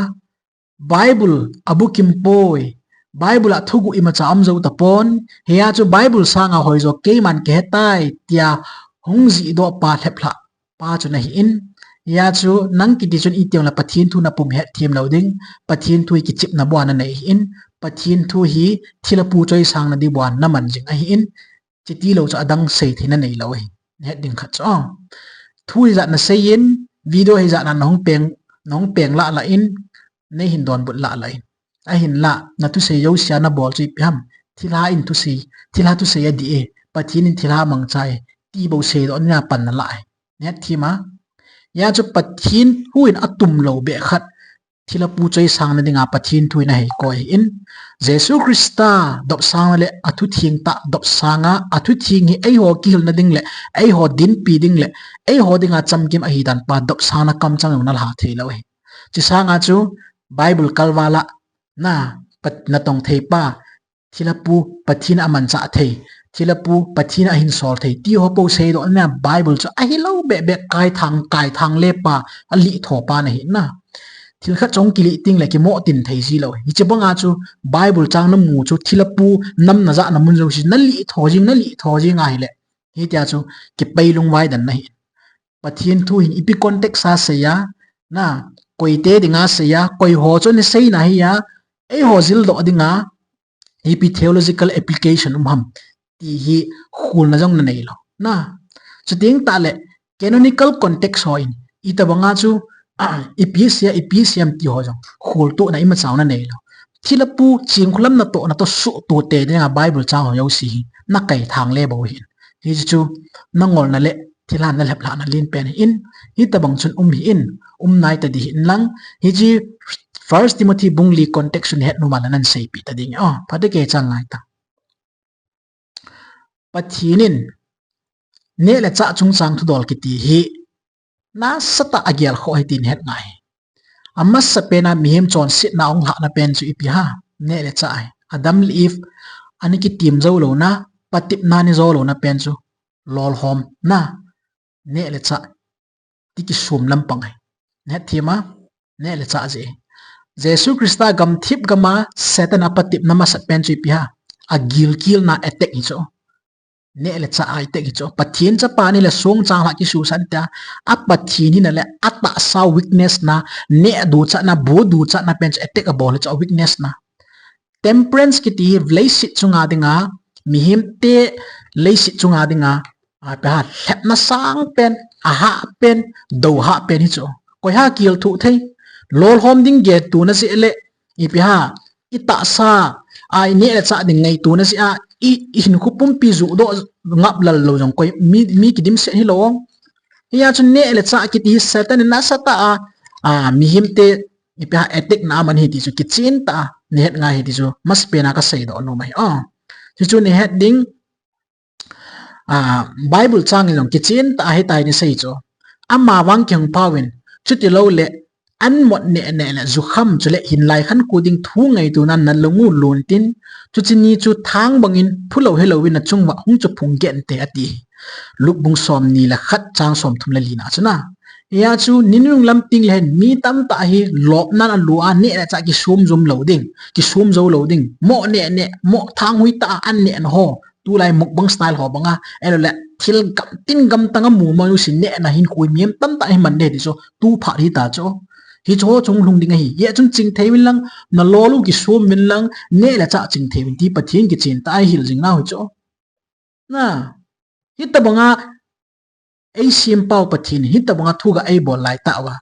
Bible abukim poi, Bible a thuguh imacha aum jou tapon, hia chu Bible sanga hoijo keiman kahe tai tia hung jihdoh pa lhep lhah pa chu nahi in. Hia chu nang kiti chun iti jongle Pathen thu napum hetthem lou ding, Pathen thu hi kichepna bou a nanei ahi in, Pathen thu hi thilha pu choisang na ding bou a naman jing ahi in. Chuti lou chu adang seithei nanei lou ahi. Nahet ding khat chu, o, thu hijat nasei in, video hijat na nahung peng, nahung peng lah lah in, neihin donbut lah lah in. Ahinlah, nathusei jousea nabol chu ipi ham. Thilha in thusei, thilha thusei adih e, Pathen in thilha mangcha e, ti bou seidoh na pan nalah e. Nahet them a. Hia chu Pathen thu in atum lou beh khat, thilha pu choisang na dinga Pathen thu in ahei koi ahi in. Jesu Christa dopsang na le athutheng tah dopsang a, athutheng hi eiho kihil na ding le, eiho dinpi ding le, eiho dinga chamkim ahi dan pa dopsang na kamchang jong nalha thei lou ahi. Chu sanga chu Bible kalval a na, pat, natong thei pa, thilha pu Pathen amanchah thei, thilha pu Pathen ahinsol thei, ti ho pou seidoh na Bible chu ahilou beh beh kaithang, kaithang le pa, alih tho pa nahi na. Thil khat chu kilih teng le kimoh tin thei ji lou. Hiche banga chu Bible chang namu chu thilha pu nam najah na mun jouse nalih tho jing, nalih tho jing ahile. Hitia chu kipai lungvai dan nahi. Pathen thu hin ipi context a sei a, na, koite dinga sei a, koi ho chu ana seina hi a, eiho jildoh dinga, ipi theological application um ham, ti hi kholna jong nanei lou. Na, chuteng tah le, canonical context ho in, itobanga chu, ah, ipi sei a, ipi sei ham ti ho jong, kholtohna imacha nanei lou. Thilha pu, chingkhulam natoh, natoh suhtoh te dinga Bible chang ho jouse hi, nakaithang le bou ahi in. Hichu, nangolna le, thilha nalhep lhah na len pen ahi in, hitobang chun um hih in, um nai tading ahi in lang, hiche First Timothy bung li context chu nahet nom a ahile nahin seipi tading e. O, phatecha ngaitah. Pathen in neh le chah chungchang thudol kiti hi nasatah a agelkhoh ahi ti nahet ngai. Amasapen a mihem chonsetna ahung lhahna pen chu ipi ham, neh le chah ahi. Adam le Eve ana kitem jou louna, patepna ana jo louna pen chu lolhomna, neh le chah ti kisum lampang ahi. Nahet them a, neh le chah jeh. Jesu Christa gamthip gam a Satan apatepna masapen chu ipi ham, agilkelna, attack hi chu. Neh le chah a attack hi chu. Pathen chapa neh le songchang lhah kisuhsah tia, a Pathen hina le atahsa weakness na, neh duchatna, bu duchatna pen chu attack abol hi chu, a weakness na. Temperance kiti hi leiset chunga dinga, mihemte leiset chunga dinga, a, ipi ham, lhepna sang pen, ahah pen, dohah pen hi chu. Koi ham kil thuh thei. Lolhom ding gel tuna jeh le, ipi ham, itahsa a, ineh le chah ding ngaituna jeh a, i, ihinkho pumpi juhdoh ngap lal lou jong koi mi, mi kidimset hilou. Hia chu neh le chah kiti hi Satan in nasatah a, a, mihemte ipi ham, attack na aman ahi ti chu kichen tah a nahet ngai ahi ti chu masapen a kaseidoh nom ahi. O, chuchu nahet ding, a, Bible chang in jong kichen tah a hitia hi ana sei chu. Amavang kihung phauvin, chuti lou le, an mot neh neh le jukham chule hinlai khankho ding thu ngaituna nalung u lon tin, chuche ni chu thang bangin phulou helouvin nachung uva hung chu phung geh inte ati. Luke bung somni le khat chang somthum le li na chu na. Hia chu ninunung lam teng le hin mi tamtah hi lopna in alu a, neh le chah kisum jom lou ding, kisum jou lou ding. Moh neh neh, moh thang hui tah a an neh na ho. Tulai mukbang style ho banga, ahilou le thil gamtin gamtang a mu ma u sin nehna hin koi mihem tamtah hi man de ti chu, tu phat hita chu. Hichu ho chunglhung ding ahi. Hia chun chingthei uvin lang, nalol u kisum uvin lang, neh le chah chingthei uvin ti Pathen kichen tah a ihil jing nau hi chu. Na, hitobanga Ei sempau Pathen in hitabanga thu ga ei bol lai tah uva,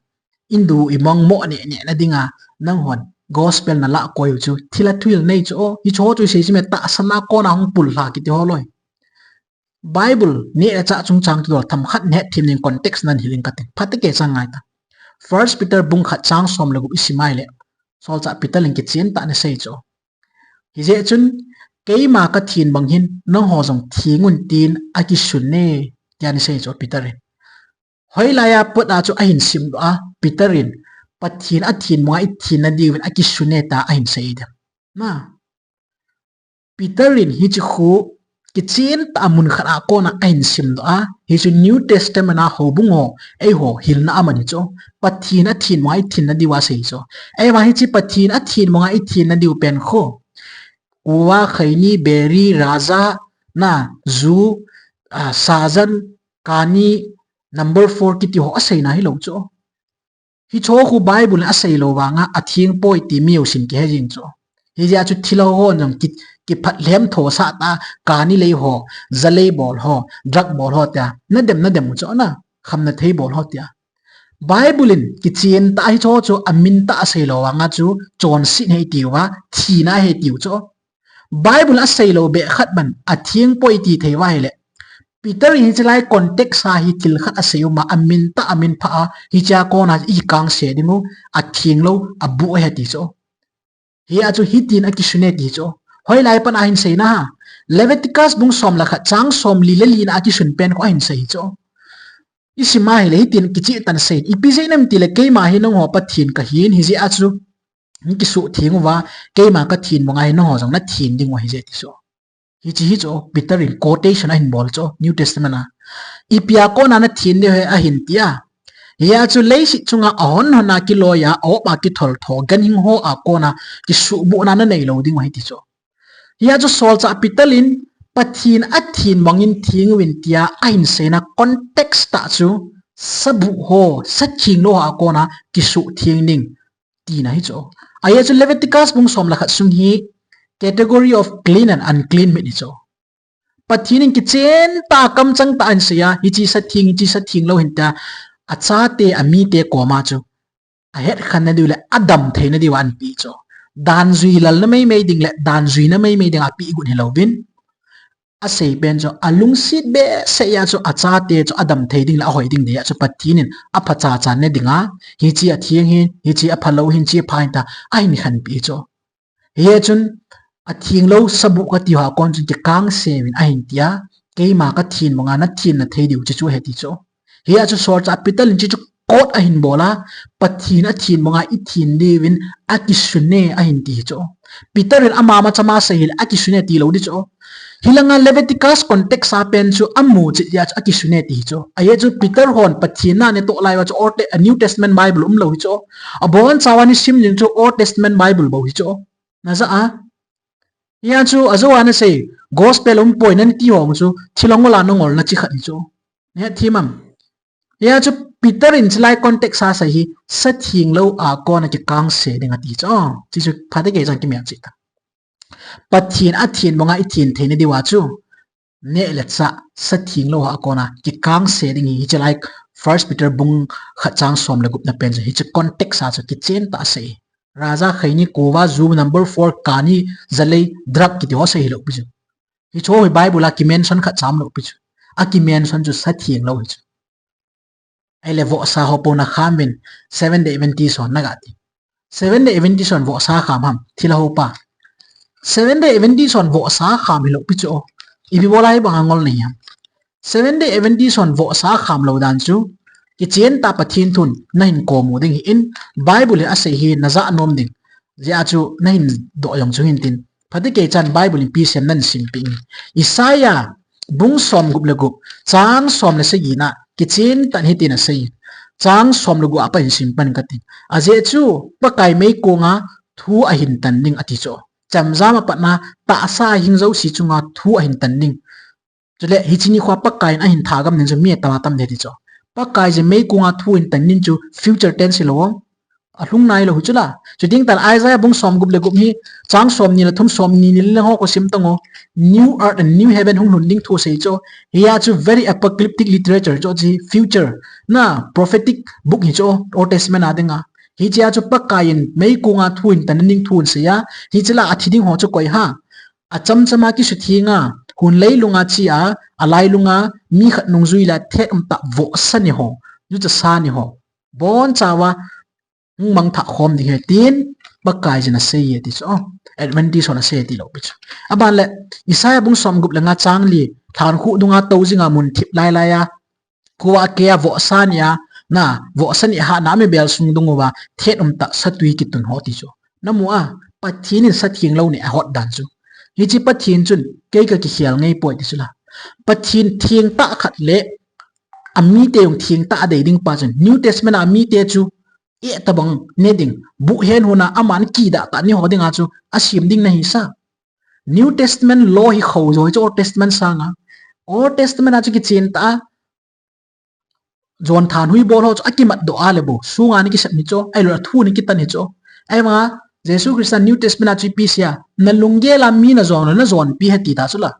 indu imong mo neh neh na dinga nanghon gospel na lah koi u chu thil a thuhil nei chu o. Hichu chu sei chu me, tahsan a kona hung pul lha kiti ho loi. Bible neh le chah chungchang kidol themkhat neh thim ning context nan hil ing kati. Phatecha ngai ta. First Peter bung khat chang som le gup i sim a ahile, solchah Peter in kichen tah in asei chu. Hijeh chun, keima ka thin bang hin nangho jong thing un tin akisun e, tia asei chu Peter in. Hoilai a pat a chu ahin simdoh a, Peter in, Pathen a thin banga i thin na diuvin akisun e tia ahin sei dem. Na, Peter in hiche khu kichen tah a mun khat a kona ahin simdoh a, hichu New Testament a houbung ho, eiho hilna aman hichu. Pathen a thin banga i thin na diu asei chu. Ahivang hiche Pathen a thin banga i thin na diu pen khu, kuva, khaini, beri, raja, na, ju, a, sajan, kani, number four kiti ho aseina hilou chu. Hichu khu Bible in asei lou vanga atheng poi ti mi jousen kihe jing chu. Hijeh a chu thilha ho jong ki, kiphat lhem tho sah ta, kani lei ho, ja lei bol ho, drug bol ho tia. Na dem, na dem u chu na, khamna thei bol ho tia. Bible in kichen tah hichu chu amin tah asei lou vanga chu chonset ahi tiu va, thina ahi tiu chu. Bible asei lou beh khat ban atheng poi ti thei uva ahile, Peter in hiche lai context a hi thil khat asei uma, amin tah amin pha a, hichea kona i kangse ding u, atheng lou, abuh ahi ti chu. Hia chu hitin akisun e ti chu. Hoilai pat a ahin seina ham. Leviticus bung som le khat chang somli le li na akisun pen khu ahin sei chu. I sim a ahile hitin kicheh tah in asei. Ipi jeh inem itile keima hi nangho Pathen kahin, hijeh a chu nakisuh theng uva, keima ka thin banga hi nangho jong na thin ding u ahi jeh ti chu. Hiche hi chu, Peter in quotation ahin bol chu, New Testament a. Ipi a kona na thin diu ahi ahin tia. Hia chu leiset chunga ahon hon a kiloi a, a-op a kithol tho, ganhing ho a kona kisuhbohna na nei lou ding u ahi ti chu. Hia chu solchah Peter in Pathen a thin bangin thing uvin tia ahin seina context tah chu, sabuh ho, satheng lou ho a kona kisuh theng ding tina hi chu. Ahia chu Leviticus bung som le khat sung hi category of clean and unclean meat hi chu. Pathen in kichen tah a kamchang tah a ahin sei a, hiche satheng, hiche satheng lou ahin tia, achate, amite koma chu ahet khen na diu le adam thei na diu ahin pe chu. Dan jui lal na meimei ding le dan jui na meimei ding a pe got hilou vin. Asei pen chu, alungset behseh a chu achate chu adam thei ding le ahoi ding dia chu Pathen in aphacha cha ne dinga, hiche atheng hin, hiche aphalou hin, hiche apha hin tia ahin khen pe chu. Hia chun, atheng lou sabuh kati ho a kon chun kikangse uvin ahin tia, keima ka thin banga na thin na thei diu chu chu ahi ti chu. Hia chu solchah Peter in hiche chu quote ahin bol a, Pathen a thin banga i thin diuvin akisun e ahin ti hi chu. Peter in ama machama asei hile akisun e ti lou di chu. Hilanga Leviticus context a pen chu amu chet jeh a chu akisun e ti hi chu. Ahia chu Peter hon Pathen na natoh lai uva chu Old Te-, New Testament Bible umlou hi chu. Abon chauva nasim jing chu Old Testament Bible bou hi chu. Naja a. Hia chu ajou a nasei, gospel umpoi nati ho chu, thilha ngol a nangol na chi khat hi chu. Nahet them am. Hia chu Peter in hiche lai context a asei hi, satheng lou a kona kikangse ding ati chu. Hiche chu phatecha kimelchih ta. Pathen a thin banga i thin thei na diu a chu, neh le chah, satheng lou ho a kona kikangse ding hi, hiche lai First Peter bung khat chang som le gup na pen chu, hiche context a chu kichen tah a asei. Raja, khaini, kuva, ju, number four, kani, ja lei, drug kiti ho asei hilou pi chu. Hichu hi Bible a kimention khat cha umlou pi chu. Akimention chu satheng lou hi chu. Ahile vohsa ho pou nakham uvin, Seventh Day Adventist hon naga ti. Seventh Day Adventist hon vohsa kham ham, thilha ho pa. Seventh Day Adventist hon vohsa kham hilou pi chu. Ipi bol a hibanga ngol nei ham. Seventh Day Adventist hon vohsa kham lou dan chu, kichen tah a Pathen thun nahin kom u ding ahin, Bible in asei hi najah nom ding. Jeh a chu nahin doh jong chu hintin. Phatecha in Bible in ipi asei ham nahin simpeh in. Isaiah bung som gup le gup, chang som le sagi na, kichen tah in hitin asei. Chang som le gup a pat hin sim pan kati. Ajeh chu, Pakai meikong a thu ahin tan ding ati chu. Chemjam a patna, tahsa hing jouse chunga thu ahin tan ding. Chule, hiche nikho a Pakai in ahin thagam ding chu mi atam atam ding ati chu. Pakai jeh meikong a thu ahin tan ding chu future tense hilou. Alhung nailou hi chu la. Chuteng tah le Isaiah bung somgup le gup hi, chang somni le thum, somni ni le ho khu sim tang o. New earth and new heaven hung lhun ding thu asei chu. Hia chu very apocalyptic literature chu, chu future na prophetic book hi chu Old Testament a dinga. Hichea chu Pakai in meikong a thu hin tan ding thu asei a. Hiche la athi ding ho chu koi ham? Achamchama kisutheng a, hun leilunga che a, alailunga mi khat nungjui la thet umtah vohsa ni ho, juchasa ni ho, bonchauva hung mangthah khom ding ahi tin Pakaiyin asei e ti chu. Adventist hon asei tilou pi chu. Aban le Isaiah bung somgup le nga chang li, lhankhuh dunga tou jinga mun thip lailai a, kua kea vohsa ni a, na, vohsa ni a hahna mi bel sung dung uva thet umtah satui kitun ho ti chu. Namu a, Pathen in satheng lou neh ahot dan chu. Hiche Pathen chun kei kakikhel ngai poi ti chu la. Pathen thengtah khat le amite jong thengtah adei ding pa chun New Testament a amite chu etabang ne ding, buh hen hon a aman kidah tah ni ho dinga chu asem ding nahi sa. New Testament law hi khojo hi chu Old Testament sanga. Old Testament a chu kichen tah a, jon thanhoi bol ho chu akimat doh a le bou, sunga ni kisem hi chu, ahilou le athu ni kitan hi chu. Ahivanga Jesu Christa New Testament a chu ipi asei a, nalunggel a mi najon le najonpi ahi ti ta chu la.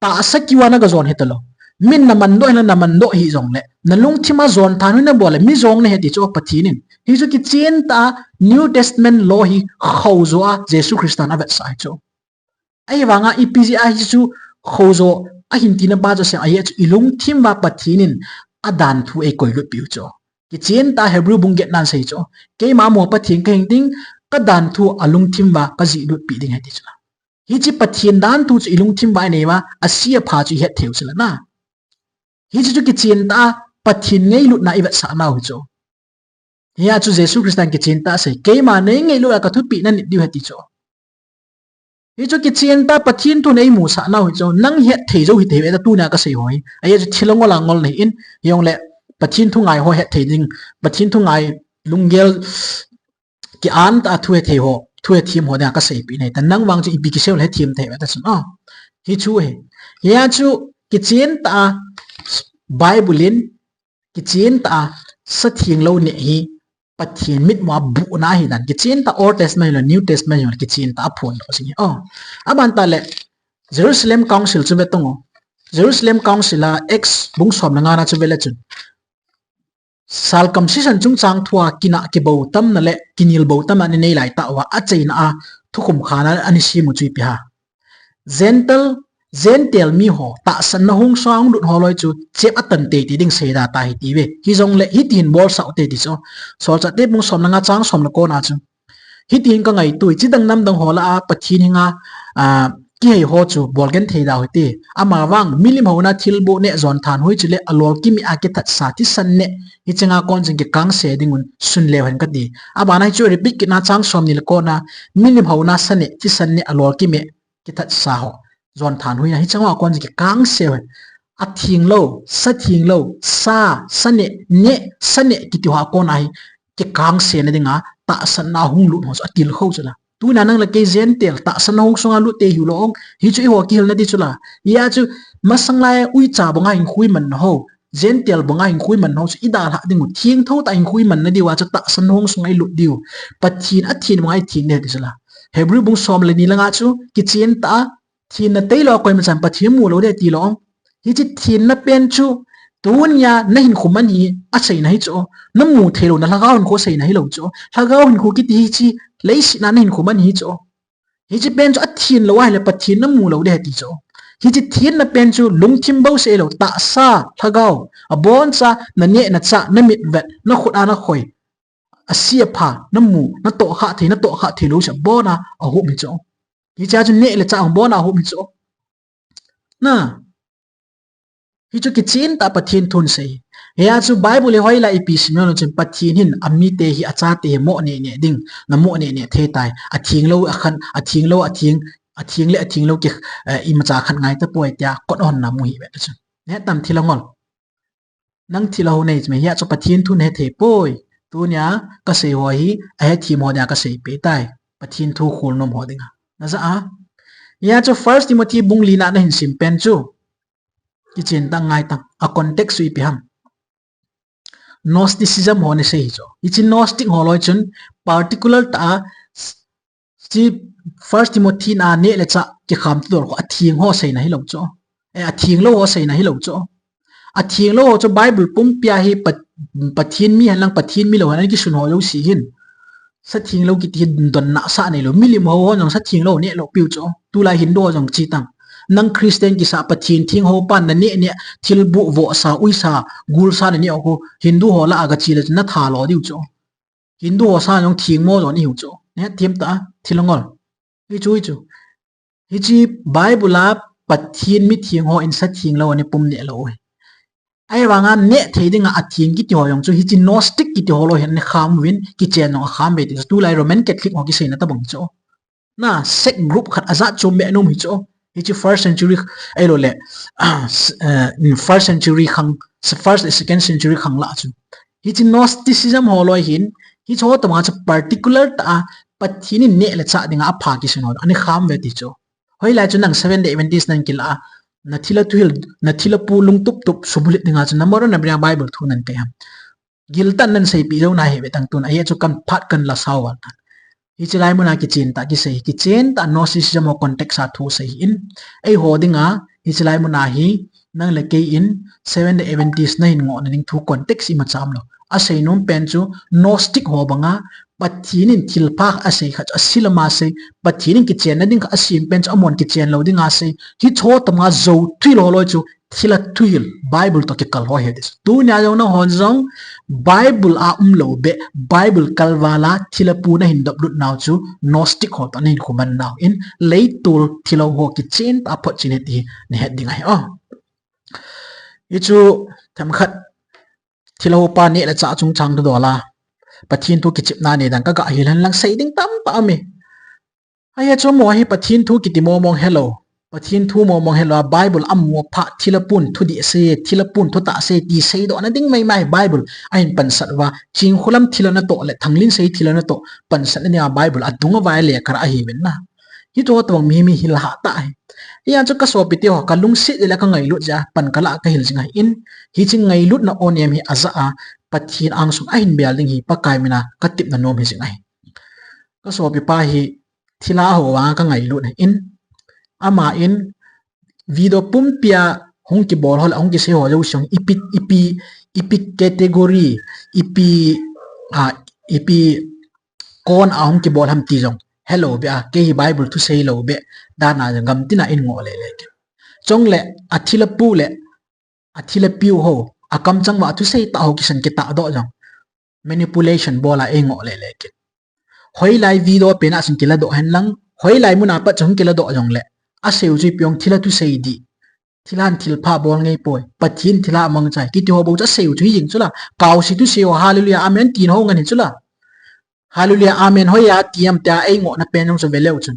Tahsa kiu a nagajon hi talou. Min naman doh hile naman doh hih jongle, nalungthim a jon thanhoi nabol le mi jong nahi ti chu Pathen in. Hichu kichen tah a New Testament law hi khojo a Jesu Christa in avetsah hi chu. Ahivanga ipi jeh a hichu khojo ahin tina pa chu asei em, ahi chu ilungthim uva Pathen in adan thu eikoi lut piu chu. Kichen tah a Hebrew bung get nan asei chu. Keima amaho Pathen kahi ding, kadan thu alungthim uva kajih lut pi ding ahi ti chu. Hiche Pathen dan thu chu ilungthim uva inei uva, ase apha chu ihet thei u chu la na. Hiche chu kichen tah a Pathen ngailutna ivetsah nau hi chu. Hia chu Jesu Christa in kichen tah a asei, keima neingailut a kathupeh nanit diu ahi ti chu. Hichu kichen tah a Pathen thu in eimusah nau hi chu, nang het thei jou hite ve ta tunia kasei ho hi. Ahi chu thil angol angol nahi in, hijongle Pathen thu ngai ho het thei ding, Pathen thu ngai lunggel ki-an tah a thu hethei ho, thu hethem ho dinga kaseipeh nahi ta, nang vang chu ipi kisei le hethem thei ve ta chun a. Hichu ahi. Hia chu kichen tah a Bible in kichen tah a satheng lou neh hi Pathen mitmu a buhna ahi dan. Kichen tah Old Testament le New Testament le kichen tah a phondoh jing ahi. O. Aban tah le Jerusalem Council chu ve tang o. Jerusalem Council a Acts bung som le nga na chu ve le chun, circumcision chungchang thua kinah kibou tamna le kinel bou tamna ana nei lai tah uva achaina a thukhum khat ana sem u chu ipi ham. Gentile, Gentile mi ho tahsanna hung sunga hung lut ho loi chu chep atan teitei ding seida ta ahi ti ve. Hijongle hitin bolsah u hite ti chu. Solchahte bung som le nga chang som le ko na chu. Hitin kangaito e, chidang namdang ho lah a Pathen henga, a, kihei ho chu bolgenthei da u hite. Amavang milim houna thilboh neh jon thanhoi chule alolkim a kithatsa thisan neh, hiche nga kon chun kikangse dingun sun leu hen kati. Abana hichu repeat kit na chang somni le ko na, milim houna sa neh, thisan neh, alolkim kithatsa ho jon thanhoina, hiche nga kon chun kikangse hen. Atheng lou, satheng lou, sa, sa neh, neh, sa neh kiti ho a kon ahi. Kikangse na dinga tahsanna hung lut ho chu atilkhou chu la. Tunia nang le kei Gentile tahsanna hung sunga lut te hiu lou ong. Hichu eiho kihilna di chu la. Hia chu masang lai uicha banga hinkho imanna ho, Gentile banga hinkho imanna ho chu idalhah ding u, thengtho tah a hinkho imanna diu a chu tahsanna hung sunga ilut diu. Pathen atheng banga itheng ding ahi ti chu la. Hebrew bung som le ni le nga chu kichen tah a thenna tailou a koima chan Pathen mu lou ding ahi ti lou ong. Hiche thenna pen chu tunia nahinkho man hi aseina hi chu. Namu theilou na lhagao hinkho seina hilou chu. Lhagao hinkho kiti hiche leiset a nahinkho man hi chu. Hiche pen chu athen lou ahile Pathen namu lou ding ahi ti chu. Hiche thenna pen chu lungthim bou seh lou, tahsa, lhagao, aboncha naneh nachah, namitvet, nakhut a nakhoi, ase apha, namu, natohkhah thei, natohkhah thei lou seh, abona ahom hi chu. Hichea chu neh le chah abona ahom hi chu. Na. Hichu kichen tah a Pathen thun sei. Hia chu Bible hi hoilai ipi sim jong chun Pathen hin amite hi, achate hi moh neh neh ding, namoh neh neh thei tai. Atheng lou akhan, atheng lou, atheng, atheng le atheng lou ki, eh, imacha khat ngai tapoi tia kot hon namu hi ve ta chun. Neh tam thil angol. Nang thil aho nei chu me hia chu Pathen thu nahethei poi. Tunia kasei ho hi, ahethem ho dia kaseipeh tai. Pathen thu kholnom ho dinga. Naja a. Hia chu First Timothy bung li na nahin sim pen chu. Kichen tah ngai tang. A context chu ipi ham. Gnosticism ho nasei hi chu. Hiche Gnostic ho loi chun particular tah a, s-, si First Timothy na neh le chah kikham tu dol kho atheng ho seina hilou chu. Eh, atheng lou ho seina hilou chu. Atheng lou ho chu Bible pumpia hi Pat-, Pathen mi hen lang Pathen mi lou hen lang kisun ho jouse hin. Sa theng lou kiti hi donna sa neilou. Milim ho ho jong sa theng lou neh lou piu chu. Tulai Hindu ho jong chi tang. Nang Christian kisa Pathen theng ho pan na neh neh thil bu vo sa ui sa gul sa na neh ho Hindu ho lah a gachi le chu na tha lo diu chu. Hindu ho sa jong theng mo jong ihiu chu. Neh thiem ta thil ngol. Hi chu, hi chu. Hiche Bible a Pathen mi theng ho in sa theng lou ana pum neh lou u hi. Ahivanga neh thei dinga atheng kiti ho jong chu hiche Gnostic kiti ho loi hin ana kham uvin kichen jong akham ve ti chu tulai Roman Catholic ho kiseina tobang chu. Na sect group khat ajat chom be nom hi chu. Hiche first century ahilou le, ah, s-, eh, first century khang, s-, first le second century khang lah chu. Hiche Gnosticism ho loi hin, hiche ho tobang chu particular tah a Pathen in neh le chah dinga apha kisun ho ana kham ve ti chu. Hoilai chu nang Seventh Day Adventist nang kilah a, na thilha thuhil, na thilha pu lungtup tup subulhit dinga chu na moron na bria Bible thu nang kai ham. Giltan nan seipeh jou na hi ve tang tun, ahi chu kan phat kan la sao val tan. Hiche lai muna kichen tah kisei, kichen tah Gnosticism ho context a thu sei in, eiho dinga, hiche lai muna hi, nang le kei in, Seventh Day Adventist na hin ngohna ding thu context ima cham lou. Asei nom pen chu, Gnostic ho banga, Pathen in thilpha asei khat chu, asilama sei, Pathen in kichenna ding khat asem pen chu, amon kichen lou dinga sei, hiche ho tobanga jou thuhil ho loi chu, thilha thuhil Bible toh kikal ho hi ti chu. Tunia jong nahon jong Bible a umlou be, Bible kalval a thilha pu nahin doplut nau chu Gnostic ho toh nahin khuman nau in leitol thilha ho kichen tah a photchen e ti hi nahet ding ahi o. Hichu themkhat thilha upa neh le chah chungchang thu dol a Pathen thu kichepna nei dan kaga hil hen lang sei ding tamtah aume. Ahi chu mo hi Pathen thu kiti momong helou. Pathen thu momong helou a Bible amu apha thilha pun thudih sei, thilha pun thutah sei ti seidohna ding maimai Bible ahin pansat uva. Chingkholam thilha natoh le Thanglinsei thilha natoh pansatna dinga Bible adung uva lekha ahiuvin na. Hiche ho tobang mi hi mi hil hah tah hi. Hia chu kasopite ho kalungset le kangailut jeh a pan kalah kahil jing ahin. Hiche ngailutna onem hi ajah a Pathen angsung ahin bel ding hi Pakai mina katepna nom hi jing ahi. Kasopipa hi thilha ho vanga kangailut ahin. Ama in video pumpia hung kibol ho le hung kisei ho jouse jong ipi, ipi, ipi category, ipi, ah, ipi kon a hung kibol ham ti jong helou be a, kei hi Bible thu seilou be dan a jong gamtina in ngoh lele kit. Chule athilha pu le athilha piu ho, akamchang uva athusei tah ho kisan kitahdoh jong manipulation bol a eingoh lele kit. Hoilai video pen a chun kiladoh hen lang, hoilai muna pat chun kiladoh jongle, asei u chu ipi ong thilha thusei dih, thilhan thilpha bol ngei poi, Pathen thilha amangchai kiti ho bou chu asei u chu hijeng chula, kaose thusei ho Hallelujah Amen tin ho ngen hi chula. Hallelujah Amen hoiya ti am tia eingohna pen jong chu veleu chun,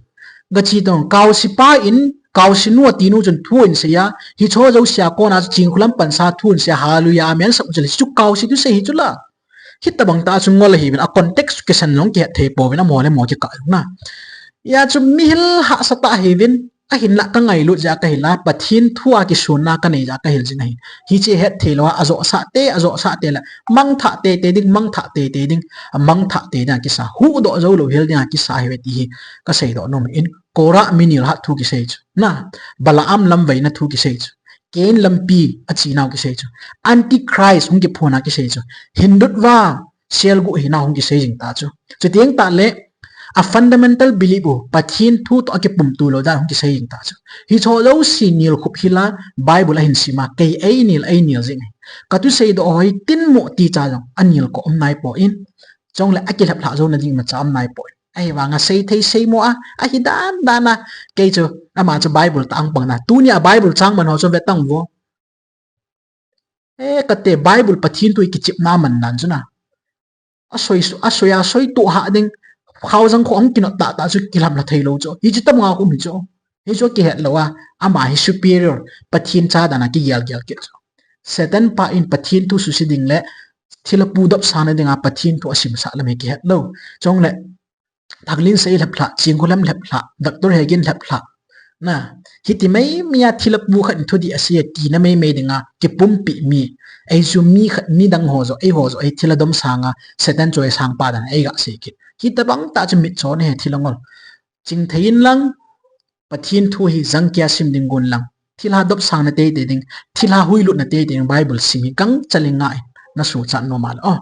gachi tong kaosepa in, kaosenu atinu chun thu ahin seiya, hiche ho jousea kona chu Chingkholam pansa thu ahin seiya Hallelujah Amen sah u chule chu kaose thusei hi chula. Hitobang tah chu ngol ahiuvin, a context kisan jong kihet thei pouvin, amo le amo kikah jong na. Hia chu mi hil hahsa tah ahiuvin, ahinlah kangailut jeh a kahil a, Pathen thu a kisonna kanei jeh a kahil jing ahi. Hiche hetthei lou a, ajohsah te, ajohsah te le, mangthah teitei ding, mangthah teitei ding, amangthah tei dinga kisa, huhdoh joulou hel dinga kisa ahiuve ti hi kaseidoh nom in, Korah mi nilhah thu kisei chu na, Balaam lamvaina thu kisei chu, Cain lampi achenau kisei chu, Antichrist hung kiphonna kisei chu, Hindutva selguh hinau hung kisei jing ta chu, chuteng tahle a fundamental belief u Pathen thu toh akipumtu lou dan hung kisei jing ta chu, hiche ho jouse nilkhup hila Bible ahin sima, kei einil, einil jing ahi. Kathuseidoh ho hi tinmo ticha jong anilkoh um naipoi, chule akilheplhah jouna ding imacha um naipoi. Ahivanga seithei seimo a, ahidan dan a, kei chu ama chu Bible tah ang pang na, tunia Bible chang man ho chu vetang vo. E, kate Bible Pathen thu kichepna man dan chu na, asoi, asoi a soitoh hah ding, khaojang kho ahung kinot tahtah chu kilhamlha theilou chu, hiche tobanga um hi chu. Hichu kihet lou a, ama hi superior, Pathen cha dan a kigelgel kit chu. Satan pa in Pathen thu suse ding le thilha pu dopsahna dinga Pathen thu asimsah lam hi kihet lou. Chule Thanglinsei lheplhah, Chingkholam lheplhah, Doctor Hegin lheplhah, Na, hiti mai mai a thilha pu khat in thudih asei e tina mai mai dinga kipumpi mi. Ei chu mi khat, midang ho joh, eiho joh, ei thilha dom sanga Satan chu ei sangpa dan, ei ga sei kit. Hitabang tah chu mitcho nahi thilha ngol. Chingthei in lang, Pathen thu hi jangkia sim ding gon lang. Thilha dopsang na teitei ding, thilha huilut na teitei ding, Bible sim hi gangchal in nga in, na suchat nom a le. Oh.